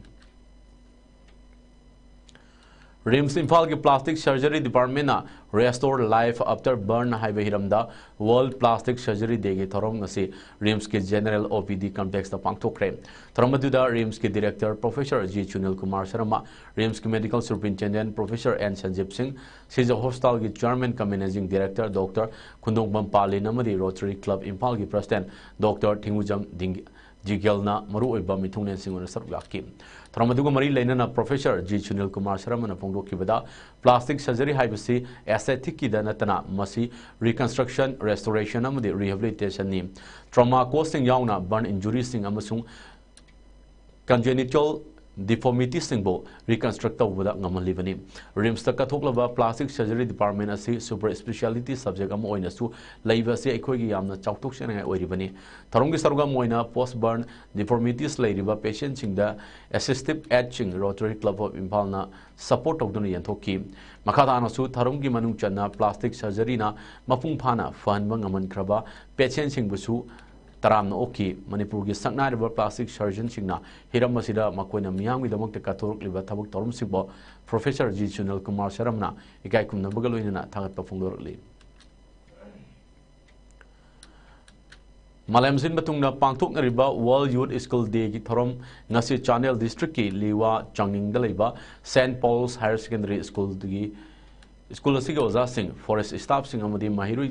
ꯔꯤꯝꯁ ꯏꯝꯐꯥꯜꯒꯤ ꯄ꯭ꯂꯥꯁꯇꯤꯛ ꯁꯔꯖꯔꯤ ꯗꯤꯄꯥꯔꯠꯃꯦꯟꯅ Restore Life After Burn ꯍꯥꯏꯕ ꯍꯤꯔꯝꯗ ꯋꯥꯔꯜꯗ ꯄ꯭ꯂꯥꯁꯇꯤꯛ ꯁꯔꯖꯔꯤ ꯗꯦꯒꯤ ꯊꯧꯔꯝ ꯉꯁꯤ ꯔꯤꯝꯁꯀꯤ ꯖꯦꯅꯔꯦꯜ ꯑꯣ ꯄꯤ ꯗꯤ ꯀꯝꯄ꯭ꯂꯦꯛꯁꯇ ꯄꯥꯡꯊꯣꯛꯈ꯭ꯔꯦ꯫ ꯊꯧꯔꯝ ꯑꯗꯨꯗ ꯔꯤꯝꯁꯀꯤ director professor G Sunil Kumar Sharma, ꯔꯤꯝꯁꯀꯤ medical superintendent professor N Sanjib Singh, Shija ꯍꯣꯁꯄꯤꯇꯥꯜꯒꯤ chairman cum managing director doctor Khundongbam Palin ꯑꯃꯗꯤ ꯔꯣꯇꯔꯤ ꯀ꯭ꯂꯕ ꯏꯝꯐꯥꯜꯒꯤ ꯄ꯭ꯔꯁꯤꯗꯦꯟꯠ ꯗꯣꯛꯇꯔ ꯊꯤꯡꯒꯨꯖꯝ ꯗꯤꯡ-, ꯖꯤꯒꯦꯜꯅ ꯃꯔꯨꯑꯣꯏꯕ ꯃꯤꯊꯨꯡꯂꯦꯟꯁꯤꯡ ꯑꯣꯏꯅ ꯁꯔꯨꯛ ꯌꯥꯈꯤ꯫ ꯊꯧꯔꯝ ꯑꯗꯨꯒ ꯃꯔꯤ ꯂꯩꯅꯅ ꯄ꯭ꯔꯣꯐꯦꯁꯔ ꯖꯤ ꯁꯨꯅꯤꯜ ꯀꯨꯃꯥꯔ ꯁꯔꯃꯅ ꯐꯣꯡꯗꯣꯛꯈꯤꯕꯗ, ꯄ꯭ꯂꯥꯁꯇꯤꯛ ꯁꯔꯖꯔꯤ ꯍꯥꯏꯕꯁꯤ ꯑꯦꯁꯊꯦꯇꯤꯛꯀꯤꯗ ꯅꯠꯇꯅ ꯃꯁꯤ ꯔꯤꯀꯟꯁꯇ꯭ꯔꯛꯁꯟ, ꯔꯦꯁꯇꯣꯔꯦꯁꯟ ꯑꯃꯗꯤ ꯔꯤꯍꯦꯕꯤꯂꯤꯇꯦꯁꯟꯅꯤ꯫ ꯇ꯭ꯔꯣꯃꯥ ꯀꯣꯁꯁꯤꯡ ꯌꯥꯎꯅ ꯕꯔꯟ ꯏꯟꯖꯨꯔꯤꯁꯤꯡ ꯑꯃꯁꯨꯡ ꯀꯟꯖꯦꯅꯤꯇꯦꯜ ꯗꯤꯐꯣꯔꯃꯤꯇꯤꯁꯁꯤꯡꯕꯨ ꯔꯤꯀꯟꯁꯇ꯭ꯔꯛ ꯇꯧꯕꯗ ꯉꯝꯍꯜꯂꯤꯕꯅꯤ꯫ ꯔꯤꯝꯁꯇ ꯀꯠꯊꯣꯛꯂꯕ ꯄ꯭ꯂꯥꯁꯇꯤꯛ ꯁꯔꯖꯔꯤ ꯗꯤꯄꯥꯔꯠꯃꯦꯟ ꯑꯁꯤ ꯁꯨꯄꯔ ꯏꯁꯄꯦꯁꯤꯌꯥꯂꯤꯇꯤ ꯁꯕꯖꯦꯛ ꯑꯃ ꯑꯣꯏꯅꯁꯨ ꯂꯩꯕ ꯑꯁꯤ ꯑꯩꯈꯣꯏꯒꯤ ꯌꯥꯝꯅ ꯆꯥꯎꯊꯣꯛꯆꯅꯤꯡꯉꯥꯏ ꯑꯣꯏꯔꯤꯕꯅꯤ꯫ ꯊꯧꯔꯝꯒꯤ ꯁꯔꯨꯛ ꯑꯃ ꯑꯣꯏꯅ ꯄꯣꯁ ꯕꯔꯟ ꯗꯤꯐꯣꯔꯃꯤꯇꯤꯁ ꯂꯩꯔꯤꯕ ꯄꯦꯁꯦꯟꯁꯤꯡꯗ ꯑꯦꯁꯤꯁꯇꯤꯚ ꯑꯦꯗꯁꯤꯡ ꯔꯣꯇꯔꯤ ꯀ꯭ꯂꯕ ꯑꯣꯐ ꯏꯝꯐꯥꯜꯅ ꯁꯄꯣꯔꯠ ꯇꯧꯗꯨꯅ ꯌꯦꯟꯊꯣꯛꯈꯤ꯫ ꯃꯈꯥ ꯇꯥꯅꯁꯨ ꯊꯧꯔꯝꯒꯤ ꯃꯅꯨꯡ ꯆꯟꯅ ꯄ꯭ꯂꯥꯁꯇꯤꯛ ꯁꯔꯖꯔꯤꯅ ꯃꯄꯨꯡ ꯐꯥꯅ ꯐꯍꯟꯕ ꯉꯝꯍꯟꯈ꯭ꯔꯕ ꯄꯦꯁꯦꯟꯁꯤꯡꯕꯨꯁꯨ ꯇꯔꯥꯝꯅ ꯑꯣꯛꯈꯤ꯫ ꯃꯅꯤꯄꯨꯔꯒꯤ ꯁꯛꯅꯥꯏꯔꯕ ꯄ꯭ꯂꯥꯁꯇꯤꯛ ꯁꯔꯖꯟꯁꯤꯡꯅ ꯍꯤꯔꯝ ꯑꯁꯤꯗ ꯃꯈꯣꯏꯅ ꯃꯤꯌꯥꯝꯒꯤꯗꯃꯛꯇ ꯀꯠꯊꯣꯔꯛꯂꯤꯕ ꯊꯕꯛ ꯊꯧꯔꯝꯁꯤꯡꯕꯨ ꯄ꯭ꯔꯣꯐꯦꯁꯔ ꯖꯤ ꯁꯨꯅꯤꯜ ꯀꯨꯃꯥꯔ ꯁꯔꯝꯅ ꯏꯀꯥꯏ ꯈꯨꯝꯅꯕꯒ ꯂꯣꯏꯅꯅ ꯊꯥꯒꯠꯄ ꯐꯣꯡꯗꯣꯔꯛꯂꯤ꯫ ꯃꯥꯂꯦꯝ ꯁꯤꯟꯕ ꯊꯨꯡꯅ ꯄꯥꯡꯊꯣꯛꯅꯔꯤꯕ World Youth School Dayꯒꯤ ꯊꯧꯔꯝ ꯉꯁꯤ ꯆꯥꯟꯗꯦꯜ ꯗꯤꯁꯇ꯭ꯔꯤꯛꯀꯤ ꯂꯤꯋꯥ ꯆꯥꯡꯅꯤꯡꯗ ꯂꯩꯕ ꯁꯦꯟꯠ ꯄꯣꯜꯁ ꯍꯥꯌꯔ ꯁꯦꯀꯦꯟꯗꯔꯤ ꯁ꯭ꯀꯨꯜꯒꯤ, ꯁ꯭ꯀꯨꯜ ꯑꯁꯤꯒꯤ ꯑꯣꯖꯥꯁꯤꯡ, ꯐꯣꯔꯦꯁ ꯁ꯭ꯇꯥꯐꯁꯤꯡ ꯑꯃꯗꯤ ꯃꯍꯩꯔꯣꯏ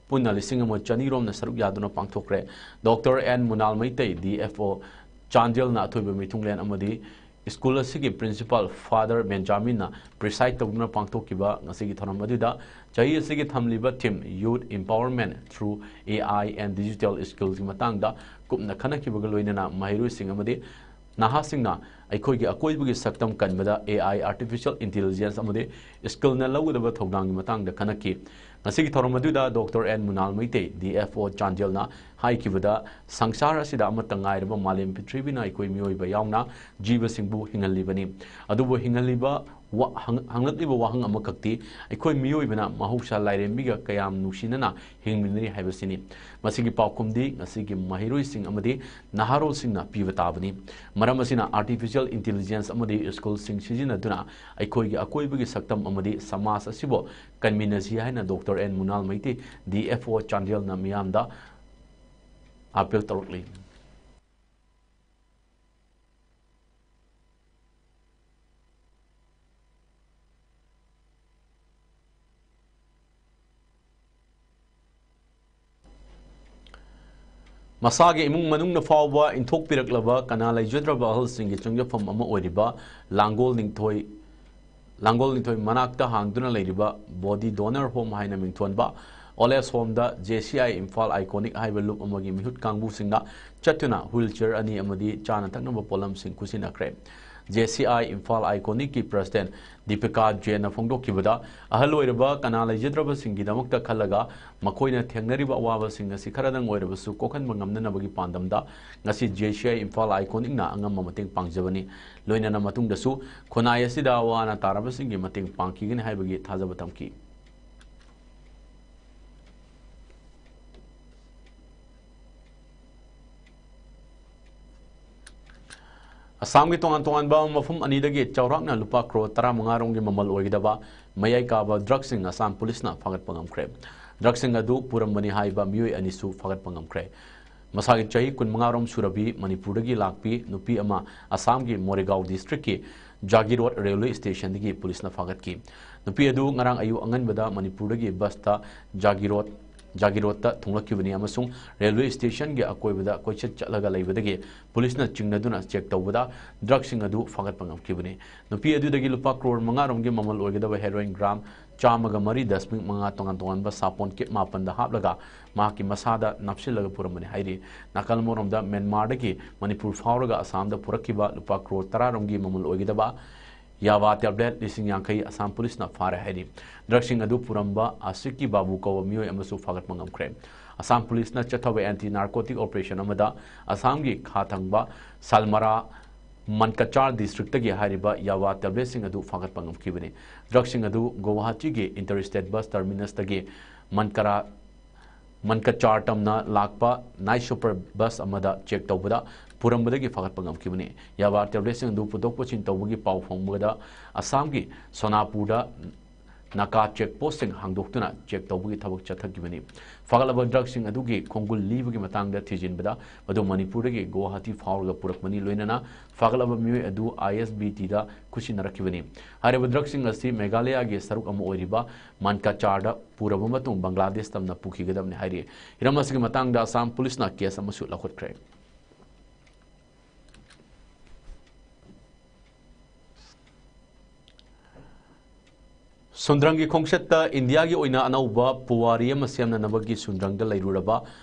ꯄꯨꯟꯅ ꯂꯤꯁꯤꯡ ꯑꯃ ꯆꯅꯤ ꯔꯣꯝꯅ ꯁꯔꯨꯛ ꯌꯥꯗꯨꯅ ꯄꯥꯡꯊꯣꯛꯈ꯭ꯔꯦ꯫ Doctor N Munal Meetei, D F O ꯆꯥꯟꯗꯦꯜꯅ ꯑꯊꯣꯏꯕ ꯃꯤꯊꯨꯡꯂꯦꯟ ꯑꯃꯗꯤ ꯁ꯭ꯀꯨꯜ ꯑꯁꯤꯒꯤ ꯄ꯭ꯔꯤꯟꯁꯤꯄꯥꯜ ꯐꯥꯗꯔ ꯕꯦꯟꯖꯥꯃꯤꯟꯅ ꯄ꯭ꯔꯤꯁꯥꯏꯗ ꯇꯧꯗꯨꯅ ꯄꯥꯡꯊꯣꯛꯈꯤꯕ ꯉꯁꯤꯒꯤ ꯊꯧꯔꯝ ꯑꯗꯨꯗ ꯆꯍꯤ ꯑꯁꯤꯒꯤ ꯊꯝꯂꯤꯕ theme Youth Empowerment through A I and Digital Skillsꯀꯤ ꯃꯇꯥꯡꯗ ꯀꯨꯞꯅ ꯈꯟꯅꯈꯤꯕꯒ ꯂꯣꯏꯅꯅ ꯃꯍꯩꯔꯣꯏꯁꯤꯡ ꯑꯃꯗꯤ ꯅꯍꯥꯁꯤꯡꯅ ꯑꯩꯈꯣꯏꯒꯤ ꯑꯀꯣꯏꯕꯒꯤ ꯁꯛꯇꯝ ꯀꯟꯕꯗ A I, Artificial Intelligence ꯑꯃꯗꯤ ꯁ꯭ꯀꯤꯜꯅ ꯂꯧꯒꯗꯕ ꯊꯧꯗꯥꯡꯒꯤ ꯃꯇꯥꯡꯗ ꯈꯟꯅꯈꯤ꯫ ꯉꯁꯤꯒꯤ ꯊꯧꯔꯝ ꯑꯗꯨꯗ doctor N Munal Meetei, D F O ꯆꯥꯟꯗꯦꯜꯅ ꯍꯥꯏꯈꯤꯕꯗ, ꯁꯪꯁꯥꯔ ꯑꯁꯤꯗ ꯑꯃꯠꯇ ꯉꯥꯏꯔꯕ ꯃꯥꯂꯦꯝ ꯄ꯭ꯔꯤꯊꯤꯕꯤꯅ ꯑꯩꯈꯣꯏ ꯃꯤꯑꯣꯏꯕ ꯌꯥꯎꯅ ꯖꯤꯕꯁꯤꯡꯕꯨ ꯍꯤꯡꯍꯜꯂꯤꯕꯅꯤ꯫ ꯑꯗꯨꯕꯨ ꯍꯤꯡꯍꯜꯂꯤꯕ ꯋꯥ-, ꯍꯪ-, ꯍꯪꯂꯛꯂꯤꯕ ꯋꯥꯍꯪ ꯑꯃꯈꯛꯇꯤ, ꯑꯩꯈꯣꯏ ꯃꯤꯑꯣꯏꯕꯅ ꯃꯍꯧꯁꯥ ꯂꯥꯏꯔꯦꯝꯕꯤꯒ ꯀꯌꯥꯝ ꯅꯨꯡꯁꯤꯅꯅ ꯍꯤꯡꯃꯤꯟꯅꯔꯤ ꯍꯥꯏꯕꯁꯤꯅꯤ꯫ ꯃꯁꯤꯒꯤ ꯄꯥꯎꯈꯨꯝꯗꯤ ꯉꯁꯤꯒꯤ ꯃꯍꯩꯔꯣꯏꯁꯤꯡ ꯑꯃꯗꯤ ꯅꯍꯥꯔꯣꯜꯁꯤꯡꯅ ꯄꯤꯕ ꯇꯥꯕꯅꯤ꯫ ꯃꯔꯝ ꯑꯁꯤꯅ, Artificial Intelligence ꯑꯃꯗꯤ ꯁ꯭ꯀꯤꯜꯁꯤꯡ ꯁꯤꯖꯤꯟꯅꯗꯨꯅ ꯑꯩꯈꯣꯏꯒꯤ ꯑꯀꯣꯏꯕꯒꯤ ꯁꯛꯇꯝ ꯑꯃꯗꯤ ꯁꯃꯥꯖ ꯑꯁꯤꯕꯨ ꯀꯟꯃꯤꯟꯅꯁꯤ ꯍꯥꯏꯅ doctor N Munal Meetei, D F O ꯆꯥꯟꯗꯦꯜꯅ ꯃꯤꯌꯥꯝꯗ ꯑꯥꯄꯤꯜ ꯇꯧꯔꯛꯂꯤ꯫ ꯃꯁꯥꯒꯤ ꯏꯃꯨꯡ ꯃꯅꯨꯡꯅ ꯐꯥꯎꯕ ꯏꯟꯊꯣꯛꯄꯤꯔꯛꯂꯕ ꯀꯅꯥ ꯂꯩꯖꯗ꯭ꯔꯕ ꯑꯍꯜꯁꯤꯡꯒꯤ ꯆꯪꯖꯐꯝ ꯑꯃ ꯑꯣꯏꯔꯤꯕ ꯂꯥꯡꯒꯣꯜ ꯅꯤꯡꯊꯣꯏ, ꯂꯥꯡꯒꯣꯜ ꯅꯤꯡꯊꯣꯏ ꯃꯅꯥꯛꯇ ꯍꯥꯡꯗꯨꯅ ꯂꯩꯔꯤꯕ Body Donor Home ꯍꯥꯏꯅ ꯃꯤꯡꯊꯣꯟꯕ Old Age Homeꯗ J C I Imphal iconic ꯍꯥꯏꯕ ꯂꯨꯞ ꯑꯃꯒꯤ ꯃꯤꯍꯨꯠ ꯀꯥꯡꯕꯨꯁꯤꯡꯅ ꯆꯠꯇꯨꯅ wheelchair ꯑꯅꯤ ꯑꯃꯗꯤ ꯆꯥꯅ ꯊꯛꯅꯕ ꯄꯣꯠꯂꯝꯁꯤꯡ ꯈꯨꯠꯁꯤꯟꯅꯈ꯭ꯔꯦ꯫ J C I Imphal ꯑꯥꯏꯀꯣꯅꯤꯛꯀꯤ president Deepika ꯖꯦꯟꯅ ꯐꯣꯡꯗꯣꯛꯈꯤꯕꯗ, ꯑꯍꯜ ꯑꯣꯏꯔꯕ ꯀꯅꯥ ꯂꯩꯖꯗ꯭ꯔꯕꯁꯤꯡꯒꯤꯗꯃꯛꯇ ꯈꯜꯂꯒ ꯃꯈꯣꯏꯅ ꯊꯦꯡꯅꯔꯤꯕ ꯑꯋꯥꯕꯁꯤꯡ ꯑꯁꯤ ꯈꯔꯗꯪ ꯑꯣꯏꯔꯕꯁꯨ ꯀꯣꯛꯍꯟꯕ ꯉꯝꯅꯅꯕꯒꯤ ꯄꯥꯟꯗꯝꯗ ꯉꯁꯤ J C I ꯏꯝꯐꯥꯜ ꯑꯥꯏꯀꯣꯅꯤꯛꯅ ꯑꯉꯝꯕ ꯃꯇꯦꯡ ꯄꯥꯡꯖꯕꯅꯤ꯫ ꯂꯣꯏꯅꯅ ꯃꯇꯨꯡꯗꯁꯨ ꯈꯨꯟꯅꯥꯏ ꯑꯁꯤꯗ ꯑꯋꯥ ꯑꯅꯥ ꯇꯥꯔꯕꯁꯤꯡꯒꯤ ꯃꯇꯦꯡ ꯄꯥꯡꯈꯤꯒꯅꯤ ꯍꯥꯏꯕꯒꯤ ꯊꯥꯖꯕ ꯊꯝꯈꯤ꯫ ꯑꯁꯥꯝꯒꯤ ꯇꯣꯉꯥꯟ ꯇꯣꯉꯥꯟꯕ ꯃꯐꯝ ꯑꯅꯤꯗꯒꯤ ꯆꯥꯎꯔꯥꯛꯅ ꯂꯨꯄꯥ ꯀ꯭ꯔꯣꯔ ꯇꯔꯥꯃꯉꯥ ꯔꯣꯝꯒꯤ ꯃꯃꯜ ꯑꯣꯏꯒꯗꯕ ꯃꯌꯥꯏ ꯀꯥꯕ ꯗ꯭ꯔꯒꯁꯤꯡ ꯑꯁꯥꯝ ꯄꯨꯂꯤꯁꯅ ꯐꯥꯒꯠꯄ ꯉꯝꯈ꯭ꯔꯦ꯫ ꯗ꯭ꯔꯒꯁꯤꯡ ꯑꯗꯨ ꯄꯨꯔꯝꯕꯅꯤ ꯍꯥꯏꯕ ꯃꯤꯑꯣꯏ ꯑꯅꯤꯁꯨ ꯐꯥꯒꯠꯄ ꯉꯝꯈ꯭ꯔꯦ꯫ ꯃꯁꯥꯒꯤ ꯆꯍꯤ ꯀꯨꯟꯃꯉꯥ ꯔꯣꯝ ꯁꯨꯔꯕꯤ ꯃꯅꯤꯄꯨꯔꯗꯒꯤ ꯂꯥꯛꯄꯤ ꯅꯨꯄꯤ ꯑꯃ ꯑꯁꯥꯝꯒꯤ ꯃꯣꯔꯦꯒꯥꯎ ꯗꯤꯁꯇ꯭ꯔꯤꯛꯀꯤ ꯖꯥꯒꯤꯔꯣꯗ ꯔꯦꯜꯋꯦ ꯁ꯭ꯇꯦꯁꯟꯗꯒꯤ ꯄꯨꯂꯤꯁꯅ ꯐꯥꯒꯠꯈꯤ꯫ ꯅꯨꯄꯤ ꯑꯗꯨ ꯉꯔꯥꯡ ꯑꯌꯨꯛ ꯑꯉꯟꯕꯗ ꯃꯅꯤꯄꯨꯔꯗꯒꯤ ꯕꯁꯇ ꯖꯥꯒꯤꯔꯣꯗ, ꯖꯥꯒꯤꯔꯣꯗꯇ ꯊꯨꯡꯂꯛꯈꯤꯕꯅꯤ ꯑꯃꯁꯨꯡ ꯔꯦꯜꯋꯦ ꯁ꯭ꯇꯦꯁꯟꯒꯤ ꯑꯀꯣꯏꯕꯗ ꯀꯣꯏꯆꯠ ꯆꯠꯂꯒ ꯂꯩꯕꯗꯒꯤ ꯄꯨꯂꯤꯁꯅ ꯆꯤꯡꯅꯗꯨꯅ ꯆꯦꯛ ꯇꯧꯕꯗ ꯗ꯭ꯔꯒꯁꯤꯡ ꯑꯗꯨ ꯐꯥꯒꯠꯄ ꯉꯝꯈꯤꯕꯅꯤ꯫ ꯅꯨꯄꯤ ꯑꯗꯨꯗꯒꯤ ꯂꯨꯄꯥ ꯀ꯭ꯔꯣꯔ ꯃꯉꯥ ꯔꯣꯝꯒꯤ ꯃꯃꯜ ꯑꯣꯏꯒꯗꯕ ꯍꯦꯔꯣꯏꯟ ꯒ꯭ꯔꯥꯝ ꯆꯥꯝꯃꯒ ꯃꯔꯤ ꯗꯁꯃꯤꯛ ꯃꯉꯥ ꯇꯣꯉꯥꯟ ꯇꯣꯉꯥꯟꯕ ꯁꯥꯄꯣꯟ ꯀꯦꯞ ꯃꯥꯄꯟꯗ ꯍꯥꯞꯂꯒ ꯃꯍꯥꯛꯀꯤ ꯃꯁꯥꯗ ꯅꯞꯁꯤꯜꯂꯒ ꯄꯨꯔꯝꯕꯅꯤ ꯍꯥꯏꯔꯤ꯫ ꯅꯥꯀꯜ ꯑꯃꯔꯣꯝꯗ ꯃ꯭ꯌꯥꯟꯃꯥꯔꯗꯒꯤ ꯃꯅꯤꯄꯨꯔ ꯐꯥꯎꯔꯒ ꯑꯁꯥꯝꯗ ꯄꯨꯔꯛꯈꯤꯕ ꯂꯨꯄꯥ ꯀ꯭ꯔꯣꯔ ꯇꯔꯥ ꯔꯣꯝꯒꯤ ꯃꯃꯜ ꯑꯣꯏꯒꯗꯕ ꯌꯥꯕꯥ ꯇꯦꯕ꯭ꯂꯦꯠ ꯂꯤꯁꯤꯡ ꯌꯥꯡꯈꯩ ꯑꯁꯥꯝ ꯄꯨꯂꯤꯁꯅ ꯐꯥꯔꯦ ꯍꯥꯏꯔꯤ꯫ ꯗ꯭ꯔꯒꯁꯤꯡ ꯑꯗꯨ ꯄꯨꯔꯝꯕ ꯑꯁꯤꯀꯤ ꯕꯥꯕꯨ ꯀꯧꯕ ꯃꯤꯑꯣꯏ ꯑꯃꯁꯨ ꯐꯥꯒꯠꯄ ꯉꯝꯈ꯭ꯔꯦ꯫ ꯑꯁꯥꯝ ꯄꯨꯂꯤꯁꯅ ꯆꯠꯊꯕ ꯑꯦꯟꯇꯤ ꯅꯥꯔꯀꯣꯇꯤꯛ ꯑꯣꯄꯔꯦꯁꯟ ꯑꯃꯗ ꯑꯁꯥꯝꯒꯤ ꯈꯥ ꯊꯪꯕ ꯁꯥꯜꯃꯔꯥ ꯃꯟꯀꯆꯥꯔ ꯗꯤꯁꯇ꯭ꯔꯤꯛꯇꯒꯤ ꯍꯥꯏꯔꯤꯕ ꯌꯥꯕꯥ ꯇꯦꯕ꯭ꯂꯦꯠꯁꯤꯡ ꯑꯗꯨ ꯐꯥꯒꯠꯄ ꯉꯝꯈꯤꯕꯅꯤ꯫ ꯗ꯭ꯔꯒꯁꯤꯡ ꯑꯗꯨ ꯒꯧꯍꯥꯇꯤꯒꯤ ꯏꯟꯇꯔ ꯁ꯭ꯇꯦꯠ ꯕꯁ ꯇꯔꯃꯤꯅꯁꯇꯒꯤ ꯃꯟꯀꯔꯥ, ꯃꯟꯀꯆꯥꯔ ꯇꯝꯅ ꯂꯥꯛꯄ ꯅꯥꯏꯠ ꯁꯨꯄꯔ ꯕꯁ ꯑꯃꯗ ꯆꯦꯛ ꯇꯧꯕꯗ ꯄꯨꯔꯝꯕꯗꯒꯤ ꯐꯥꯒꯠꯄ ꯉꯝꯈꯤꯕꯅꯤ꯫ ꯌꯥꯕꯥ ꯇꯦꯕ꯭ꯂꯦꯠꯁꯤꯡ ꯑꯗꯨ ꯄꯨꯊꯣꯛ ꯄꯨꯁꯤꯟ ꯇꯧꯕꯒꯤ ꯄꯥꯎ ꯐꯪꯕꯗ ꯑꯁꯥꯝꯒꯤ ꯁꯣꯅꯥꯄꯨꯔꯗ ꯅꯥꯀꯥ ꯆꯦꯛ ꯄꯣꯁꯁꯤꯡ ꯍꯥꯡꯗꯣꯛꯇꯨꯅ ꯆꯦꯛ ꯇꯧꯕꯒꯤ ꯊꯕꯛ ꯆꯠꯊꯈꯤꯕꯅꯤ꯫ ꯐꯥꯒꯠꯂꯕ ꯗ꯭ꯔꯒꯁꯤꯡ ꯑꯗꯨꯒꯤ ꯈꯣꯡꯒꯨꯜ ꯂꯤꯕꯒꯤ ꯃꯇꯥꯡꯗ ꯊꯤꯖꯤꯟꯕꯗ ꯃꯗꯨ ꯃꯅꯤꯄꯨꯔꯗꯒꯤ ꯒꯨꯋꯥꯍꯥꯇꯤ ꯐꯥꯎꯔꯒ ꯄꯨꯔꯛꯄꯅꯤ, ꯂꯣꯏꯅꯅ ꯐꯥꯒꯠꯂꯕ ꯃꯤꯑꯣꯏ ꯑꯗꯨ ꯑꯥꯏ ꯑꯦꯁ ꯕꯤ ꯇꯤꯗ ꯈꯨꯠꯁꯤꯟꯅꯔꯛꯈꯤꯕꯅꯤ꯫ ꯍꯥꯏꯔꯤꯕ ꯗ꯭ꯔꯒꯁꯤꯡ ꯑꯁꯤ ꯃꯦꯘꯥꯂꯌꯥꯒꯤ ꯁꯔꯨꯛ ꯑꯃ ꯑꯣꯏꯔꯤꯕ ꯃꯥꯟꯀꯥꯆꯥꯔꯗ ꯄꯨꯔꯕ ꯃꯇꯨꯡ ꯕꯪꯒ꯭ꯂꯥꯗꯦꯁ ꯇꯝꯅ ꯄꯨꯈꯤꯒꯗꯕꯅꯤ ꯍꯥꯏꯔꯤ꯫ ꯍꯤꯔꯝ ꯑꯁꯤꯒꯤ ꯃꯇꯥꯡꯗ ꯑꯁꯥꯝ ꯄꯨꯂꯤꯁꯅ ꯀꯦꯁ ꯑꯃꯁꯨ ꯂꯧꯈꯠꯈ꯭ꯔꯦ꯫ ꯁꯨꯟꯗ꯭ꯔꯪꯒꯤ ꯈꯣꯡꯆꯠꯇ ꯏꯟꯗꯤꯌꯥꯒꯤ ꯑꯣꯏꯅ ꯑꯅꯧꯕ ꯄꯨꯋꯥꯔꯤ ꯑꯃ ꯁꯦꯝꯅꯅꯕꯒꯤ ꯁꯨꯟꯗ꯭ꯔꯪꯗ ꯂꯩꯔꯨꯔꯕ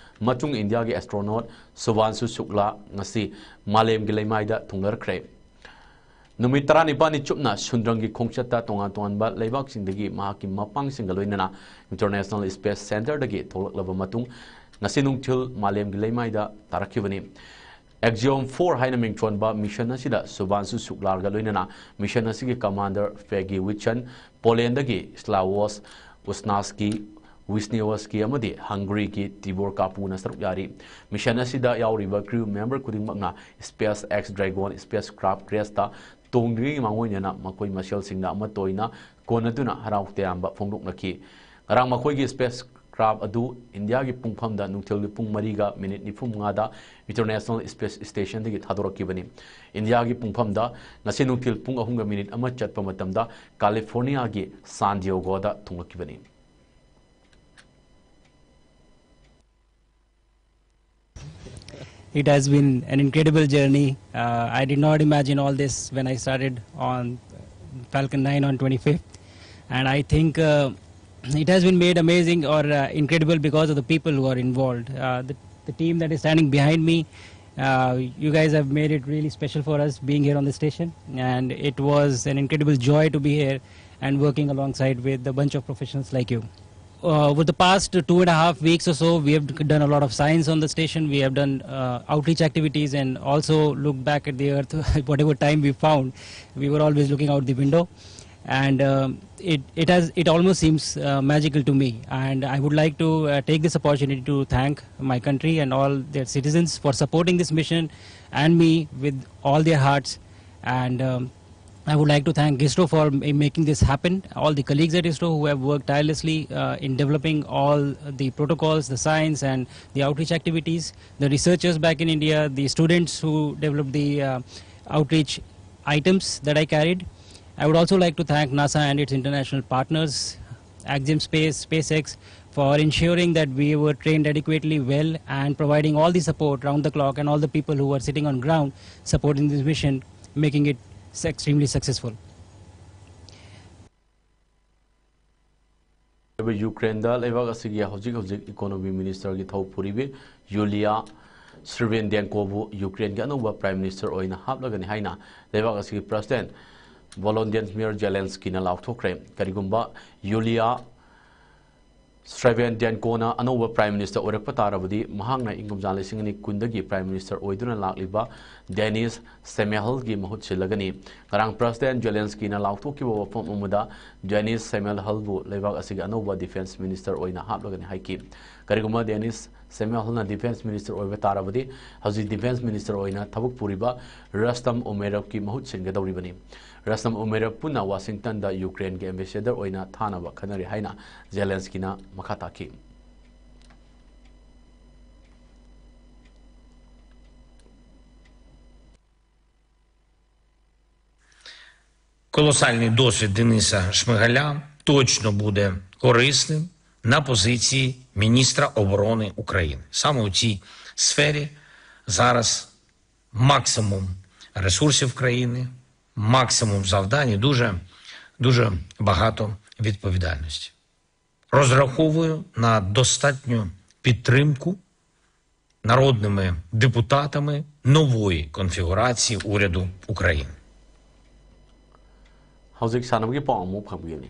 ꯃꯇꯨꯡ ꯏꯟꯗꯤꯌꯥꯒꯤ ꯑꯦꯁꯇ꯭ꯔꯣꯅꯣꯠ ꯁꯨꯚꯥꯟꯁꯨ ꯁꯨꯛꯂꯥ ꯉꯁꯤ ꯃꯥꯂꯦꯝꯒꯤ ꯂꯩꯃꯥꯏꯗ ꯊꯨꯡꯂꯔꯛꯈ꯭ꯔꯦ꯫ ꯅꯨꯃꯤꯠ ꯇꯔꯥꯅꯤꯄꯥꯜꯅꯤ ꯆꯨꯞꯅ ꯁꯨꯟꯗ꯭ꯔꯪꯒꯤ ꯈꯣꯡꯆꯠꯇ ꯇꯣꯉꯥꯟ ꯇꯣꯉꯥꯟꯕ ꯂꯩꯕꯥꯛꯁꯤꯡꯗꯒꯤ ꯃꯍꯥꯛꯀꯤ ꯃꯄꯥꯡꯁꯤꯡꯒ ꯂꯣꯏꯅꯅ ꯏꯟꯇꯔꯅꯦꯁꯅꯦꯜ ꯁ꯭ꯄꯦꯁ ꯁꯦꯟꯇꯔꯗꯒꯤ ꯊꯣꯛꯂꯛꯂꯕ ꯃꯇꯨꯡ ꯉꯁꯤ ꯅꯨꯡꯊꯤꯜ ꯃꯥꯂꯦꯝꯒꯤ ꯂꯩꯃꯥꯏꯗ ꯇꯥꯔꯛꯈꯤꯕꯅꯤ꯫ ꯑꯦꯛꯖꯤꯌꯣꯝ ꯐꯣꯔ ꯍꯥꯏꯅ ꯃꯤꯡꯊꯣꯟꯕ ꯃꯤꯁꯟ ꯑꯁꯤꯗ ꯁꯨꯚꯥꯟꯁꯨ ꯁꯨꯛꯂꯥꯒ ꯂꯣꯏꯅꯅ ꯃꯤꯁꯟ ꯑꯁꯤꯒꯤ ꯀꯃꯥꯟꯗꯔ ꯐꯦꯒꯤ ꯋꯤꯠꯁꯟ, ꯄꯣꯂꯦꯟꯗꯒꯤ ꯁ꯭ꯂꯥꯋꯣꯁ ꯎꯁꯅꯥꯁꯀꯤ, ꯋꯤꯁꯅꯤꯋꯁꯀꯤ ꯑꯃꯗꯤ ꯍꯪꯒꯔꯤꯒꯤ ꯇꯤꯕꯣꯔ ꯀꯥꯄꯨꯅ ꯁꯔꯨꯛ ꯌꯥꯔꯤ꯫ ꯃꯤꯁꯟ ꯑꯁꯤꯗ ꯌꯥꯎꯔꯤꯕ ꯀ꯭ꯔꯤꯎ ꯃꯦꯝꯕꯔ ꯈꯨꯗꯤꯡꯃꯛꯅ SpaceX dragon spacecraft ꯀ꯭ꯔꯦꯁꯇ ꯇꯣꯡꯗ꯭ꯔꯤꯉꯩ ꯃꯥꯡꯑꯣꯏꯅꯅ ꯃꯈꯣꯏ ꯃꯁꯦꯜꯁꯤꯡꯅ ꯑꯃꯠꯇ ꯑꯣꯏꯅ ꯀꯣꯟꯅꯗꯨꯅ ꯍꯔꯥꯎ ꯇꯌꯥꯝꯕ ꯐꯣꯡꯗꯣꯛꯅꯈꯤ꯫ ꯉꯔꯥꯡ ꯃꯈꯣꯏꯒꯤ ꯁ꯭ꯄꯦꯁ ꯀ꯭ꯔꯥꯐ ꯑꯗꯨ ꯏꯟꯗꯤꯌꯥꯒꯤ ꯄꯨꯡꯐꯝꯗ ꯅꯨꯡꯊꯤꯜꯒꯤ ꯄꯨꯡ ꯃꯔꯤꯒ ꯃꯤꯅꯤꯠ ꯅꯤꯐꯨ ꯃꯉꯥꯗ ꯏꯟꯇꯔꯅꯦꯁꯅꯦꯜ ꯁ꯭ꯄꯦꯁ ꯁ꯭ꯇꯦꯁꯟꯗꯒꯤ ꯊꯥꯗꯣꯔꯛꯈꯤꯕꯅꯤ꯫ ꯏꯟꯗꯤꯌꯥꯒꯤ ꯄꯨꯡꯐꯝꯗ ꯉꯁꯤ ꯅꯨꯡꯊꯤꯜ ꯄꯨꯡ ꯑꯍꯨꯝꯒ ꯃꯤꯅꯤꯠ ꯑꯃ ꯆꯠꯄ ꯃꯇꯝꯗ ꯀꯥꯂꯤꯐꯣꯔꯅꯤꯌꯥꯒꯤ ꯁꯥꯟ ꯗꯤꯌꯣꯒꯣꯗ ꯊꯨꯡꯂꯛꯈꯤꯕꯅꯤ꯫ It has been an incredible journey. Uh, I did not imagine all this when I started on Falcon nine on twenty-fifth. And I think uh, it has been made amazing or uh, incredible because of the people who are involved. Uh, the, the team that is standing behind me, uh, you guys have made it really special for us being here on the station. And it was an incredible joy to be here and working alongside with a bunch of professionals like you. Uh, over the past two and a half weeks or so, we have done a lot of science on the station. We have done uh, outreach activities and also looked back at the earth. Whatever time we found, we were always looking out the window. And um, it, it, has, it almost seems uh, magical to me. And I would like to uh, take this opportunity to thank my country and all their citizens for supporting this mission and me with all their hearts. And um, I would like to thank ISRO for ma- making this happen. All the colleagues at ISRO who have worked tirelessly uh, in developing all the protocols, the science, and the outreach activities. The researchers back in India, the students who developed the uh, outreach items that I carried. I would also like to thank NASA and its international partners, Axiom Space, SpaceX, for ensuring that we were trained adequately well and providing all the support round the clock and all the people who were sitting on ground supporting this mission, making it s- extremely successful. ꯌꯨꯀ꯭ꯔꯦꯟꯗ ꯂꯩꯕꯥꯛ ꯑꯁꯤꯒꯤ ꯍꯧꯖꯤꯛ ꯍꯧꯖꯤꯛ economy ꯃꯤꯅꯤꯁꯇꯔꯒꯤ ꯊꯧ ꯄꯨꯔꯤꯕꯤ ꯌꯨꯂꯤꯌꯥ ꯁ꯭ꯔꯤꯚꯦꯟꯗꯦꯟꯀꯣꯕꯨ ꯌꯨꯀ꯭ꯔꯦꯟꯒꯤ ꯑꯅꯧꯕ prime minister ꯑꯣꯏꯅ ꯍꯥꯞꯂꯒꯅꯤ ꯍꯥꯏꯅ ꯂꯩꯕꯥꯛ ꯑꯁꯤꯒꯤ ꯄ꯭ꯔꯁꯤꯗꯦꯟ ꯚꯣꯂꯣꯗꯤꯃꯤꯔ ꯖꯦꯂꯦꯟꯁꯀꯤꯅ ꯂꯥꯎꯊꯣꯛꯈ꯭ꯔꯦ꯫ ꯀꯔꯤꯒꯨꯝꯕ ꯌꯨꯂꯤꯌꯥ ꯁ꯭ꯔꯤꯚꯦꯟꯗꯦꯟꯀꯣꯅ ꯑꯅꯧꯕ ꯄ꯭ꯔꯥꯏꯝ ꯃꯤꯅꯤꯁꯇꯔ ꯑꯣꯏꯔꯛꯄ ꯇꯥꯔꯕꯗꯤ ꯃꯍꯥꯛꯅ ꯏꯪ ꯀꯨꯝꯖꯥ ꯂꯤꯁꯤꯡ ꯑꯅꯤ ꯀꯨꯟꯗꯒꯤ ꯄ꯭ꯔꯥꯏꯝ ꯃꯤꯅꯤꯁꯇꯔ ꯑꯣꯏꯗꯨꯅ ꯂꯥꯛꯂꯤꯕ ꯗꯦꯅꯤꯁ ꯁꯦꯃꯦꯍꯜꯒꯤ ꯃꯍꯨꯠ ꯁꯤꯜꯂꯒꯅꯤ꯫ ꯉꯔꯥꯡ ꯄ꯭ꯔꯁꯤꯗꯦꯟ ꯖꯦꯂꯦꯟꯁꯀꯤꯅ ꯂꯥꯎꯊꯣꯛꯈꯤꯕ ꯋꯥꯐꯝ ꯑꯃꯗ ꯗꯦꯅꯤꯁ ꯁꯦꯃꯦꯍꯜꯕꯨ ꯂꯩꯕꯥꯛ ꯑꯁꯤꯒꯤ ꯑꯅꯧꯕ ꯗꯤꯐꯦꯟꯁ ꯃꯤꯅꯤꯁꯇꯔ ꯑꯣꯏꯅ ꯍꯥꯞꯂꯒꯅꯤ ꯍꯥꯏꯈꯤ꯫ ꯀꯔꯤꯒꯨꯝꯕ ꯗꯦꯅꯤꯁ ꯁꯦꯃꯦꯍꯜꯅ ꯗꯤꯐꯦꯟꯁ ꯃꯤꯅꯤꯁꯇꯔ ꯑꯣꯏꯕ ꯇꯥꯔꯕꯗꯤ ꯍꯧꯖꯤꯛ ꯗꯤꯐꯦꯟꯁ ꯃꯤꯅꯤꯁꯇꯔ ꯑꯣꯏꯅ ꯊꯕꯛ ꯄꯨꯔꯤꯕ ꯔꯁꯇꯝ ꯎꯃꯦꯔꯣꯚꯀꯤ ꯃꯍꯨꯠ ꯁꯤꯟꯒꯗꯧꯔꯤꯕꯅꯤ꯫ ꯔꯁꯇꯝ ꯎꯃꯦꯔꯣꯚ ꯄꯨꯟꯅ ꯋꯥꯁꯤꯡꯇꯟꯗ ꯌꯨꯀ꯭ꯔꯦꯟꯒꯤ ꯑꯦꯝꯕꯦꯁꯦꯗꯔ ꯑꯣꯏꯅ ꯊꯥꯅꯕ ꯈꯟꯅꯔꯤ ꯍꯥꯏꯅ ꯖꯦꯂꯦꯟꯁꯀꯤꯅ ꯃꯈꯥ ꯇꯥꯈꯤ꯫ Колосальний досвід Дениса Шмигаля точно буде корисним на позиції міністра оборони України. Саме у цій сфері зараз максимум ресурсів країни, максимум завдань і дуже, дуже багато відповідальності. Розраховую на достатню підтримку народними депутатами нової конфігурації уряду України. ꯍꯧꯖꯤꯛ ꯁꯥꯟꯅꯕꯒꯤ ꯄꯥꯎ ꯑꯃꯨꯛ ꯐꯪꯕꯤꯒꯅꯤ꯫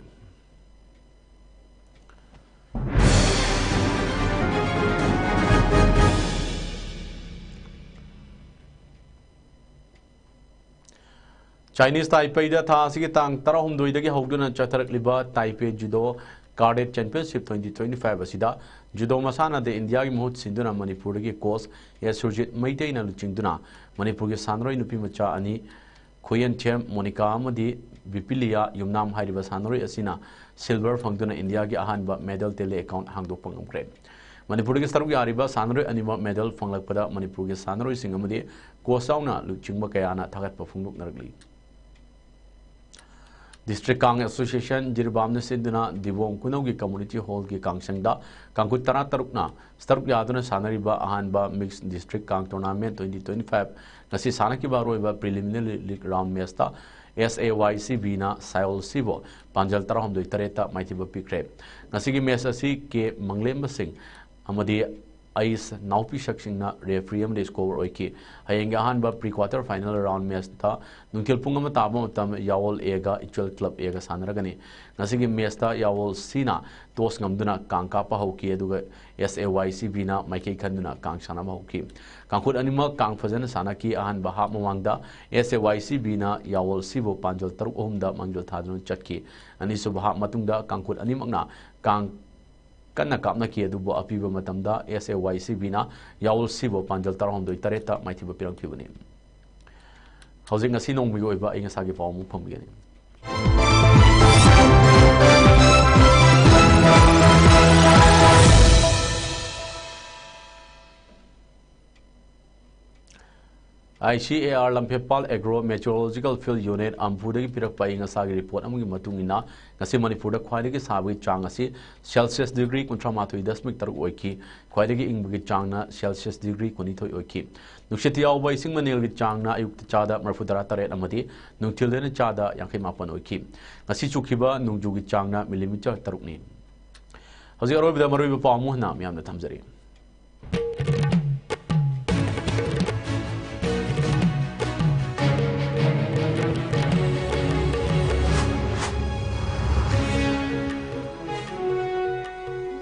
ꯆꯥꯏꯅꯤꯁ ꯇꯥꯏꯄꯦꯏꯗ ꯊꯥ ꯑꯁꯤꯒꯤ ꯇꯥꯡ ꯇꯔꯥꯍꯨꯝꯗꯣꯏꯗꯒꯤ ꯍꯧꯗꯨꯅ ꯆꯠꯊꯔꯛꯂꯤꯕ Taipei judo cadet championship twenty twenty five ꯑꯁꯤꯗ ꯖꯨꯗꯣ ꯃꯁꯥꯟꯅꯗ ꯏꯟꯗꯤꯌꯥꯒꯤ ꯃꯍꯨꯠ ꯁꯤꯟꯗꯨꯅ ꯃꯅꯤꯄꯨꯔꯗꯒꯤ ꯀꯣꯆ ꯑꯦꯁ ꯁꯨꯔꯖꯤꯠ ꯃꯩꯇꯩꯅ ꯂꯨꯆꯤꯡꯗꯨꯅ ꯃꯅꯤꯄꯨꯔꯒꯤ ꯁꯥꯟꯅꯔꯣꯏ ꯅꯨꯄꯤ ꯃꯆꯥ ꯑꯅꯤ ꯈꯨꯌꯦꯟꯊꯦꯝ ꯃꯣꯅꯤꯀꯥ ꯑꯃꯗꯤ ꯕꯤꯄꯤꯂꯤꯌꯥ ꯌꯨꯝꯅꯥꯝ ꯍꯥꯏꯔꯤꯕ ꯁꯥꯟꯅꯔꯣꯏ ꯑꯁꯤꯅ silver ꯐꯪꯗꯨꯅ ꯏꯟꯗꯤꯌꯥꯒꯤ ꯑꯍꯥꯟꯕ medal tally account ꯍꯥꯡꯗꯣꯛꯄ ꯉꯝꯈ꯭ꯔꯦ꯫ ꯃꯅꯤꯄꯨꯔꯗꯒꯤ ꯁꯔꯨꯛ ꯌꯥꯔꯤꯕ ꯁꯥꯟꯅꯔꯣꯏ ꯑꯅꯤꯃꯛ medal ꯐꯪꯂꯛꯄꯗ ꯃꯅꯤꯄꯨꯔꯒꯤ ꯁꯥꯟꯅꯔꯣꯏꯁꯤꯡ ꯑꯃꯗꯤ coach ꯌꯥꯎꯅ ꯂꯨꯆꯤꯡꯕ ꯀꯌꯥꯅ ꯊꯥꯒꯠꯄ ꯐꯣꯡꯗꯣꯛꯅꯔꯛꯂꯤ꯫ District Kang Association ꯖꯤꯔꯤꯕꯥꯝꯅ ꯁꯤꯟꯗꯨꯅ ꯗꯤꯕꯣꯡ ꯈꯨꯅꯧꯒꯤ community hall ꯒꯤ ꯀꯥꯡꯁꯪꯗ ꯀꯥꯡꯈꯨꯠ ꯇꯔꯥꯇꯔꯨꯛꯅ ꯇꯔꯨꯛ ꯌꯥꯗꯨꯅ ꯁꯥꯟꯅꯔꯤꯕ ꯑꯍꯥꯟꯕ Mixed District Kang Tournament twenty twenty-five ꯉꯁꯤ ꯁꯥꯟꯅꯈꯤꯕ ꯑꯔꯣꯏꯕ preliminary league round match ꯇ S A Y C B ꯅ ꯁꯥꯌꯣꯜ ꯁꯤꯕꯨ ꯄꯥꯟꯖꯜ ꯇꯔꯥꯍꯨꯝꯗꯣꯏ ꯇꯔꯦꯠꯇ ꯃꯥꯏꯊꯤꯕ ꯄꯤꯈ꯭ꯔꯦ꯫ ꯉꯁꯤꯒꯤ match ꯑꯁꯤ ꯀꯦ ꯃꯪꯂꯦꯝꯕ ꯁꯤꯡ ꯑꯃꯗꯤ ꯑꯩꯁ ꯅꯥꯎꯄꯤꯁꯛꯁꯤꯡꯅ referee ꯑꯃꯗꯤ scorer ꯑꯣꯏꯈꯤ꯫ ꯍꯌꯦꯡꯒꯤ ꯑꯍꯥꯟꯕ pre quarter final round match ꯇ ꯅꯨꯡꯊꯤꯜ ꯄꯨꯡ ꯑꯃ ꯇꯥꯕ ꯃꯇꯝ ꯌꯥꯋꯣꯜ A ꯒ ꯏꯆꯦꯜ club A ꯒ ꯁꯥꯟꯅꯔꯒꯅꯤ꯫ ꯉꯁꯤꯒꯤ match ꯇ ꯌꯥꯋꯣꯜ C ꯅ toss ꯉꯝꯗꯨꯅ ꯀꯥꯡ ꯀꯥꯞꯄ ꯍꯧꯈꯤ, ꯑꯗꯨꯒ S A Y C B ꯅ ꯃꯥꯏꯀꯩ ꯈꯟꯗꯨꯅ ꯀꯥꯡ ꯁꯥꯟꯅꯕ ꯍꯧꯈꯤ꯫ ꯀꯥꯡꯈꯨꯠ ꯑꯅꯤꯃꯛ ꯀꯥꯡ ꯐꯖꯅ ꯁꯥꯟꯅꯈꯤ꯫ ꯑꯍꯥꯟꯕ half ꯃꯃꯥꯡꯗ S A Y C B ꯅ ꯌꯥꯋꯣꯜ C ꯕꯨ ꯄꯥꯟꯖꯜ ꯇꯔꯨꯛ ꯑꯍꯨꯝꯗ ꯃꯥꯡꯖꯤꯜ ꯊꯥꯗꯨꯅ ꯆꯠꯈꯤ꯫ ꯑꯅꯤꯁꯨꯕ half ꯃꯇꯨꯡꯗ ꯀꯥꯡꯈꯨꯠ ꯑꯅꯤꯃꯛꯅ ꯀꯥꯡ ꯀꯟꯅ ꯀꯥꯞꯅꯈꯤ, ꯑꯗꯨꯕꯨ ꯑꯄꯤꯕ ꯃꯇꯝꯗ S A Y C B ꯅ ꯌꯥꯋꯣꯜ C ꯕꯨ ꯄꯥꯟꯖꯜ ꯇꯔꯥꯍꯨꯝꯗꯣꯏ ꯇꯔꯦꯠꯇ ꯃꯥꯏꯊꯤꯕ ꯄꯤꯔꯝꯈꯤꯕꯅꯤ꯫ ꯍꯧꯖꯤꯛ ꯉꯁꯤ ꯅꯣꯡꯃꯒꯤ ꯑꯣꯏꯕ ꯑꯏꯪ ꯑꯁꯥꯒꯤ ꯄꯥꯎ ꯑꯃꯨꯛ ꯐꯪꯕꯤꯒꯅꯤ꯫ I C A R ꯂꯝꯐꯦꯜꯄꯥꯜ Agro Meteorological Field Unit ꯑꯝꯐꯨꯗꯒꯤ ꯄꯤꯔꯛꯄ ꯑꯏꯪ ꯑꯁꯥꯒꯤ report ꯑꯃꯒꯤ ꯃꯇꯨꯡ ꯏꯟꯅ, ꯉꯁꯤ ꯃꯅꯤꯄꯨꯔꯗ ꯈ꯭ꯋꯥꯏꯗꯒꯤ ꯁꯥꯕꯒꯤ ꯆꯥꯡ ꯑꯁꯤ Celsius degree ꯀꯨꯟꯊ꯭ꯔꯥ ꯃꯥꯊꯣꯏ ꯗꯁꯃꯤꯛ ꯇꯔꯨꯛ ꯑꯣꯏꯈꯤ꯫ ꯈ꯭ꯋꯥꯏꯗꯒꯤ ꯏꯪꯕꯒꯤ ꯆꯥꯡꯅ Celsius degree ꯀꯨꯟꯅꯤꯊꯣꯏ ꯑꯣꯏꯈꯤ꯫ ꯅꯨꯡꯁꯤꯠꯇ ꯌꯥꯎꯕ ꯏꯁꯤꯡ ꯃꯅꯤꯜꯒꯤ ꯆꯥꯡꯅ ꯑꯌꯨꯛꯇ ꯆꯥꯗ ꯃꯔꯤꯐꯨ ꯇꯔꯥ ꯇꯔꯦꯠ ꯑꯃꯗꯤ ꯅꯨꯡꯊꯤꯜꯗꯅ ꯆꯥꯗ ꯌꯥꯡꯈꯩ ꯃꯥꯄꯟ ꯑꯣꯏꯈꯤ꯫ ꯉꯁꯤ ꯆꯨꯈꯤꯕ ꯅꯣꯡꯖꯨꯒꯤ ꯆꯥꯡꯅ millimeter ꯇꯔꯨꯛꯅꯤ꯫ ꯍꯧꯖꯤꯛ ꯑꯔꯣꯏꯕꯗ ꯃꯔꯨꯑꯣꯏꯕ ꯄꯥꯎ ꯑꯃꯨꯛ ꯍꯟꯅ ꯃꯤꯌꯥꯝꯗ ꯊꯝꯖꯔꯤ꯫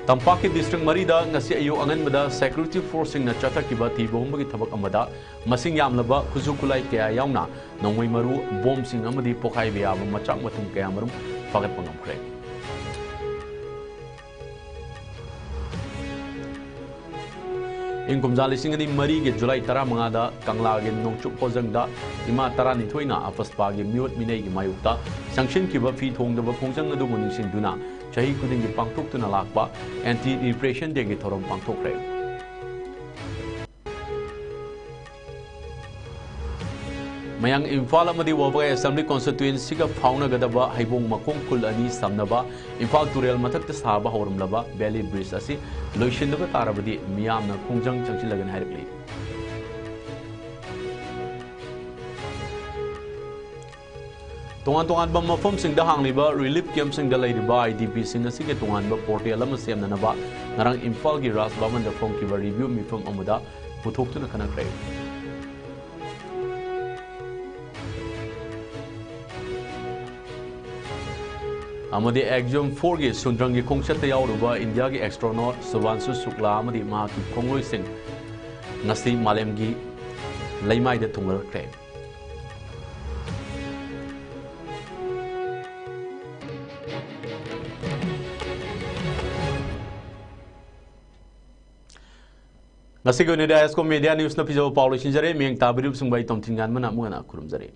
ꯇꯝꯄꯥꯛꯀꯤ district ꯃꯔꯤꯗ ꯉꯁꯤ ꯑꯌꯨꯛ ꯑꯉꯟꯕꯗ security forceꯁꯤꯡꯅ ꯆꯠꯊꯈꯤꯕ ꯊꯤꯕ ꯍꯨꯝꯕꯒꯤ ꯊꯕꯛ ꯑꯃꯗ ꯃꯁꯤꯡ ꯌꯥꯝꯂꯕ ꯈꯨꯠꯁꯨ ꯈꯨꯠꯂꯥꯏ ꯀꯌꯥ ꯌꯥꯎꯅ ꯅꯣꯡꯃꯩ ꯃꯔꯨ, ꯕꯣꯝꯁꯤꯡ ꯑꯃꯗꯤ ꯄꯣꯈꯥꯏꯕ ꯌꯥꯕ ꯃꯆꯥꯛ ꯃꯊꯨꯝ ꯀꯌꯥꯃꯔꯨꯝ ꯐꯥꯒꯠꯄ ꯉꯝꯈ꯭ꯔꯦ꯫ ꯏꯪ ꯀꯨꯝꯖꯥ ꯂꯤꯁꯤꯡ ꯑꯅꯤ ꯃꯔꯤꯒꯤ ꯖꯨꯂꯥꯏ ꯇꯔꯥꯃꯉꯥꯗ ꯀꯪꯂꯥꯒꯤ ꯅꯣꯡꯆꯨꯞ ꯍꯣꯖꯪꯗ ꯏꯃꯥ ꯇꯔꯥꯅꯤꯊꯣꯏꯅ ꯑꯄꯁꯄꯥꯒꯤ ꯃꯤꯑꯣꯠ ꯃꯤꯅꯩꯒꯤ ꯃꯥꯌꯣꯛꯇ ꯆꯪꯁꯤꯟꯈꯤꯕ ꯐꯤ ꯊꯣꯡꯗꯕ ꯈꯣꯡꯖꯪ ꯑꯗꯨꯕꯨ ꯅꯤꯡꯁꯤꯡꯗꯨꯅ ꯆꯍꯤ ꯈꯨꯗꯤꯡꯒꯤ ꯄꯥꯡꯊꯣꯛꯇꯨꯅ ꯂꯥꯛꯄ Anti Repression Dayꯒꯤ ꯊꯧꯔꯝ ꯄꯥꯡꯊꯣꯛꯈ꯭ꯔꯦ꯫ ꯃꯌꯥꯡ ꯏꯝꯐꯥꯜ ꯑꯃꯗꯤ ꯋꯥꯕꯒꯥꯏ Assembly Constituencyꯒ ꯐꯥꯎꯅꯒꯗꯕ ꯍꯩꯕꯣꯡ ꯃꯈꯣꯡ ꯈꯨꯜ ꯑꯅꯤ ꯁꯝꯅꯕ ꯏꯝꯐꯥꯜ ꯇꯨꯔꯦꯜ ꯃꯊꯛꯇ ꯁꯥꯕ ꯍꯧꯔꯝꯂꯕ Bailey Bridge ꯑꯁꯤ ꯂꯣꯏꯁꯤꯟꯗꯕ ꯇꯥꯔꯕꯗꯤ ꯃꯤꯌꯥꯝꯅ ꯈꯣꯡꯖꯪ ꯆꯪꯁꯤꯜꯂꯒꯅꯤ ꯍꯥꯏꯔꯛꯂꯤ꯫ ꯇꯣꯉꯥꯟ ꯇꯣꯉꯥꯟꯕ ꯃꯐꯝꯁꯤꯡꯗ ꯍꯥꯡꯂꯤꯕ relief campꯁꯤꯡꯗ ꯂꯩꯔꯤꯕ IDPꯁꯤꯡ ꯑꯁꯤꯒꯤ ꯇꯣꯉꯥꯟꯕ portal ꯑꯃ ꯁꯦꯝꯅꯅꯕ ꯉꯔꯥꯡ ꯏꯝꯐꯥꯜꯒꯤ ꯔꯥꯖ ꯚꯕꯟꯗ ꯐꯝꯈꯤꯕ review ꯃꯤꯐꯝ ꯑꯃꯗ ꯄꯨꯊꯣꯛꯇꯨꯅ ꯈꯟꯅꯈ꯭ꯔꯦ꯫ ꯑꯃꯗꯤ Axiom fourꯒꯤ ꯁꯨꯟꯗ꯭ꯔꯪꯒꯤ ꯈꯣꯡꯆꯠꯇ ꯌꯥꯎꯔꯨꯕ ꯏꯟꯗꯤꯌꯥꯒꯤ astronaut ꯁꯨꯚꯥꯟꯁꯨ ꯁꯨꯛꯂꯥ ꯑꯃꯗꯤ ꯃꯍꯥꯛꯀꯤ ꯈꯣꯡꯂꯣꯏꯁꯤꯡ ꯉꯁꯤ ꯃꯥꯂꯦꯝꯒꯤ ꯂꯩꯃꯥꯏꯗ ꯊꯨꯡꯂꯔꯛꯈ꯭ꯔꯦ꯫ ꯉꯁꯤꯒꯤ ꯑꯣꯏꯅꯗꯤ ꯑꯥꯏ ꯑꯦꯁ ꯀꯣ ꯃꯦꯗꯤꯌꯥ ꯅ꯭ꯌꯨꯁꯅ ꯄꯤꯖꯕ ꯄꯥꯎ ꯂꯣꯏꯁꯤꯟꯖꯔꯦ꯫ ꯃꯤꯠꯌꯦꯡ ꯇꯥꯕꯤꯔꯤꯕꯁꯤꯡꯕꯨ ꯑꯩ ꯇꯣꯝꯊꯤꯟ ꯉꯥꯟꯕꯅ ꯑꯃꯨꯛ ꯍꯟꯅ ꯈꯨꯔꯨꯝꯖꯔꯤ꯫